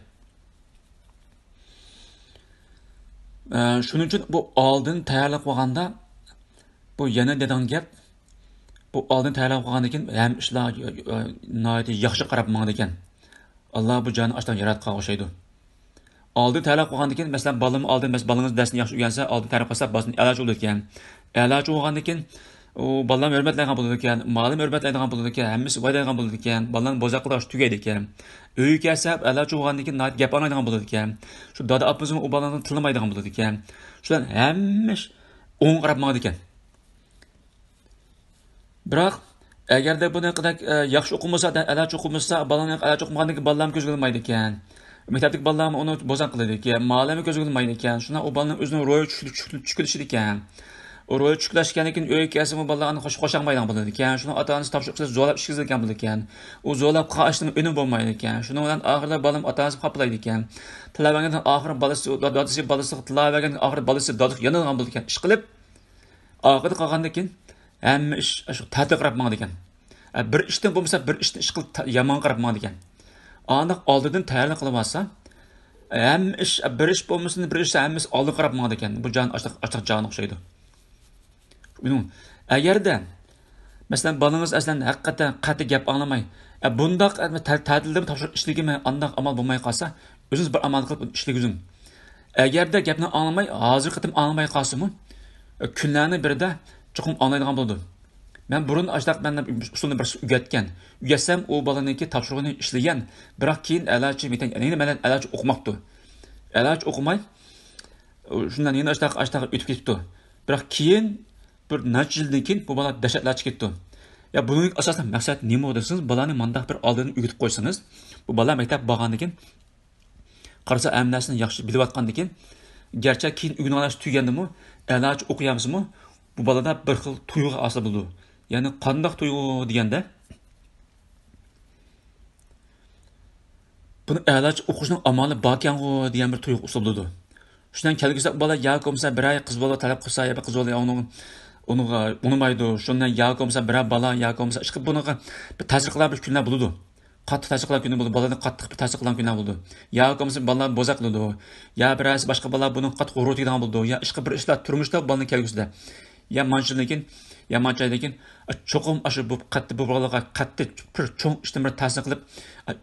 ئە، شۇنىڭ ئۈچۈن بۇ ئالدىن تەييارلىق قىلغاندا، بۇ يەنە دېگەن گەپ، بۇ ئالدىن تەييارلىق قىلغاندىن كېيىن ھەم ئىشلار، ئە، ناھايىتى ياخشى قاراپ ماڭىدىكەن. ئاللا بۇ جانى ئاشتاق ياراتقانغا ئوخشايدۇ. ئالدىن تەرەپ قىلغاندىن كېيىن، مەسىلەن، بالىمۇ ئالدىن، مەس-، بالىڭىز دەرسنى ياخشى ئۆگەنسە، ئالدىن تەرەپ قىلسا، بالىسى ئەلاچى بولىدىكەن. ئەلاچى بولغاندىن كېيىن، ئۇ بالىلارمۇ ھۆرمەتلەيدىغان بولىدىكەن، مالىمۇ ھۆرمەتلەيدىغان بولىدىكەن، ھەممىسى ۋايدايدىغان بولىدىكەن، بالىلارنى بوزەك قىلىدىغان تۈگەيدىكەن. ئۆيگە كەلسە، ئەلاچى بولغاندىن كېيىن ناھايىتى گەپ ئاڭلايدىغان بولىدىكەن. شۇ دادا ئاپىسىمۇ ئۇ بالىنى تىللىمايدىغان بولىدىكەن. شۇلار ھەممە ئىش ئوڭغا قاراپ ماڭىدىكەن. بىراق، ئەگەردە بۇنىڭدەك، ئە، ياخشى ئوقۇمىسا، ئەلاچى ئوقۇمىسا، بالىنىڭ ئەلاچى ئوقۇمىغاندىن كېيىن بالىلارمۇ كۆزگە ئىلمايدىكەن. مەكتەپتىكى بالىلارمۇ ئۇنى بوزەك قىلىدىكەن، مالىمۇ كۆزگە ئىلمايدىكەن. شۇنداق ئۇ بالىنىڭ ئۆزىنىڭ روھى چۈشكۈن-، چۈشكۈن-، چۈشكۈنلىشىدىكەن. ئۇ روھى چۈشكۈنلەشكەندىن كېيىن ئۆيگە كەلسىمۇ بالىلار ئۇنى خۇش-، خۇشاللىمايدىغان بولىدىكەن. شۇنىڭ ئاتا-ئانىسى تاپشۇرۇق قىلسا زورلاپ ئىشكىزىدىكەن بولىدىكەن. ئۇ زورلاپ قىلغان ئىشنىڭ ئۈنۈمى بولمايدىكەن. شۇنىڭ بىلەن ئاخىرىدا بالىمۇ ئاتا-ئانىسىغا خاپىلايدىكەن. تىللەۋەرگەندىن ئاخىر بالىسى، دادىسى بالىسىغا تىللەۋەرگەندىن ئاخىر بالىسى دادىسىغا يانىدىغان بولىدىكەن. ئىشقىلىپ، ئاخىرى قالغاندىن كېيىن ھەممە ئىش شۇ تەتۈرگە قاراپ ماڭىدىكەن. ئە، بىر ئىشتىن بولمىسا بىر ئىشتىن ئىش قىلىپ تا-، يامانغا قاراپ ماڭىدىكەن. ئانداق ئالدىدىن تەييارلىق قىلىۋالسا، ھەممە ئىش، بىر ئىش بولمىسۇن، بىر ئىش ھەممىسى ئالدىغا قاراپ ماڭىدىكەن. بۇ جان ئاشتاق، ئاشتاق جانغا ئوخشايدۇ. ئۇنىڭ ئەگەردە، مەسىلەن، بالىڭىز ئەسلەن ھەقىقەتەن قەتئىي گەپ ئاڭلىماي، ئە، بۇنداق، ئە، تە-، تەتىلدىمۇ تاپشۇرۇق ئىشلىگىنى ئانداق ئامال بولماي قالسا، ئۆزىڭىز بىر ئامال قىلىپ ئىشلىگۈزۈڭ. ئەگەردە گەپنى ئاڭلىماي، ھازىرقى قېتىم ئاڭلىماي قالسىمۇ، ئە، كۈنلەرنىڭ بىرىدە چوقۇم ئاڭلايدىغان بولىدۇ. مەن بۇرۇن ئاشۇنداق مەن ئۇسۇلنى بىرسى ئۆگەتكەن. ئۆگەتسەم، ئۇ بالىنىڭكى تاپشۇرۇقىنى ئىشلىگەن، بىراق كېيىن ئەلاچى مېتەن، يەنە مەن ئەلاچى ئوقۇماپتۇ. ئەلاچى ئوقۇماي، شۇنداق يەنە ئاشتاق، ئاشتاق ئۆتۈپ كېتىپتۇ. بىراق كېيىن بىر نەچچە يىلدىن كېيىن بۇ بالا دەھشەتلەر چېكىپتۇ. يا بۇنىڭ ئاساسلىق مەقسەت نېمە دېسىڭىز، بالىنى مانداق بىر ئالدىدىن ئۆگىتىپ قويسىڭىز، بۇ بالا مەكتەپ بارغاندىن كېيىن قارىسا ھەممە نەرسىنى ياخشى بىلىۋاتقاندىن كېيىن، گەرچە كېيىن ئۆگىنىۋالىش تۈگىگەندىمۇ، ئەلاچى ئوقۇيالمىسىمۇ، بۇ بالىدا بىر خىل تۇيغۇ ھاسىل بولىدۇ. يەنى قانداق تۇيغۇ دېگەندە، بۇنى ئەلاچە ئوقۇشنىڭ ئامالى باركەنغۇ دېگەن بىر تۇيغۇ ئۇسۇل بولىدۇ. شۇنداق كەلگۈسىدە بالا ياكى بولمىسا بىر ئاي قىز بالا تەلەپ قىلسا يا بىر قىز بالا ئۇنىڭ، ئۇنىڭغا ئۇنىمايدۇ. شۇنداق ياكى بولمىسا بىرەر بالا ياكى بولمىسا ئىشقىلىپ بۇنىڭغا بىر تەسىر قىلار بىر كۈنلەر بولىدۇ. قاتتىق تەسىر قىلغان كۈنى بولىدۇ. بالىنى قاتتىق بىر تەسىر قىلغان كۈنلەر بولىدۇ. ياكى بولمىسا بالىلار بوزەك قىلىدۇ. يا بىرەرسى باشقا بالا بۇنىڭ قاتتىق غۇرۇر تېگىدىغان بولىدۇ. يا ئىشقا بىر ئىشلار تۇرمۇشتا بالىنىڭ كەلگۈسىدە. يا مانچىلىكىن، يا مانچايدىكىن، چوقۇم ئاشۇ بۇ قەتئىي بۇ بالىغا قەتئىي بىر چوڭ ئىشتىن بىر تەسىر قىلىپ،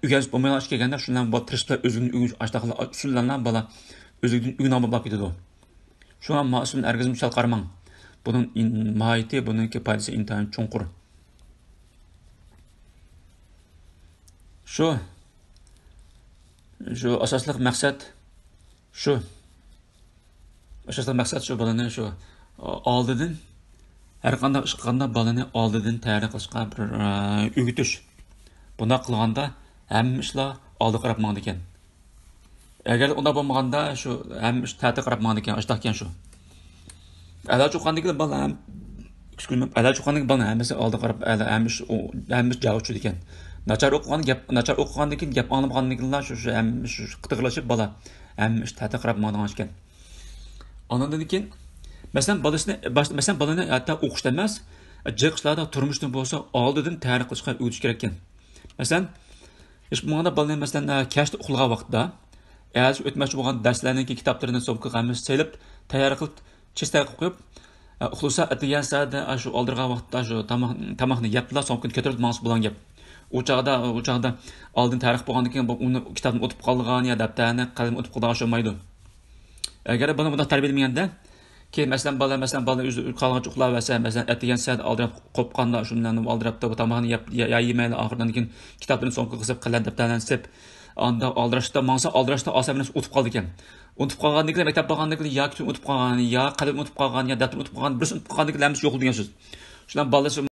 ئۆگەنسە بولمايدىغان ئىش كەلگەندە، شۇنداق بۇ تىرىشىپ ئۆزىنى ئۆگىنىش ئاشۇنداق ئۇسۇللارنى بالا ئۆزلۈكىدىن ئۆگىنىدىغان بولۇپ كېتىدۇ. شۇڭا مۇشۇنى ھەرگىزمۇ سەل قارىماڭ. بۇنىڭ ئىن-، ماھىيىتى، بۇنىڭكى پايدىسى ئىنتايىن چوڭقۇر. شۇ، شۇ ئاساسلىق مەقسەت شۇ. ئاساسلىق مەقسەت شۇ بالىنى شۇ ئالدىدىن، ھەر قانداق ئىش قىلغاندا بالىنى ئالدىدىن تەييارلىق قىلىشقا بىر، ئە، ئۆگىتىش. بۇنداق قىلغاندا ھەممە ئىشلار ئالدىغا قاراپ ماڭىدىكەن. ئەگەر ئۇنداق بولمىغاندا، شۇ ھەممە ئىش تەتۈرگە قاراپ ماڭىدىكەن، ئاشتاقكەن شۇ. ئەلا چوققاندىكى بالا ھەم، ئەلا چوققاندىكى بالىنىڭ ھەممىسى ئالدىغا قاراپ، ئەلا ھەممە ئىش، ئۇ، ھەممە ئىش جاغا چۈشىدىكەن. ناچار ئوقۇغان گەپ، ناچار ئوقۇغاندىن كېيىن، گەپ ئاڭلىمىغاندىن كېيىنلا شۇ، شۇ ھەممە ئىش شۇ قىتىغلىشىپ بالا ھەممە ئىش تەتۈرگە قاراپ ماڭىدىغان ئىكەن. ئاندىن كېيىن، مەسىلەن، بالىسىنى، باش-، مەسىلەن، بالىنى ھەتتا ئوقۇشتا ئەمەس، جىق ئىشلاردا تۇرمۇشتا بولسا ئالدىدىن تەييارلىق قىلىشقا ئۆگىتىش كېرەككەن. مەسىلەن، ھېچ بولمىغاندا بالىنى، مەسىلەن، كەچتە ئۇخلىغان ۋاقتىدا، ئەتىسى ئۆتمەكچى بولغان دەرسلەرنىڭكى كىتابلىرىنى سومكىغا ھەممىسى سېلىپ، تەييار قىلىپ، چىستە قىلىپ قويۇپ، ئۇخلىسا، ئەتىگەن سەھەردە شۇ ئالدىرىغان ۋاقىتتا شۇ تاماق، تاماقنى يەپلا سومكىنى كۆتۈرۈپ ماڭسا بولغان گەپ. ئۇ چاغدا، ئۇ چاغدا ئالدىن تەييارلىق بولغاندىن كېيىن بۇ ئۇنى كىتابنى ئۇنتۇپ قالغان يا دەپتەرنى، قەلەمنى ئۇنتۇپ قالغان ئوخشىمايدۇ. ئەگەر بالىنى بۇنداق تەربىيەلىمىگەندە، كېيىن، مەسىلەن، بالا، مەسىلەن، بالا ئۆزى قالغانچە ئۇخلاۋەرسە، مەسىلەن، ئەتىگەن سەھەر ئالدىراپ قوپقاندا، شۇ بىلەن ئالدىراپتۇ، بۇ تاماقنى يەپ، يە-، يە-، يېمەيلا، ئاخىرىدىن كېيىن كىتابلىرىنى سومكىغا قىسىپ، قەلەم دەپتەرلەرنى سىپ، ئاندا ئالدىراشتا ماڭسا، ئالدىراشتا ئاسان بىر نەرسە ئۇنتۇپ قالىدىكەن. ئۇنتۇپ قالغاندىكىن، مەكتەپ بارغاندىكىن يا كىتابنى ئۇنتۇپ قالغان، يا قەلەم ئۇنتۇپ قالغان، يا دەپتەرنى ئۇنتۇپ قالغان، بىرسىنى ئۇنتۇپ قالغاندىكىن ھەممىسى يوق دېگەن سۆز. شۇنداق بالىسى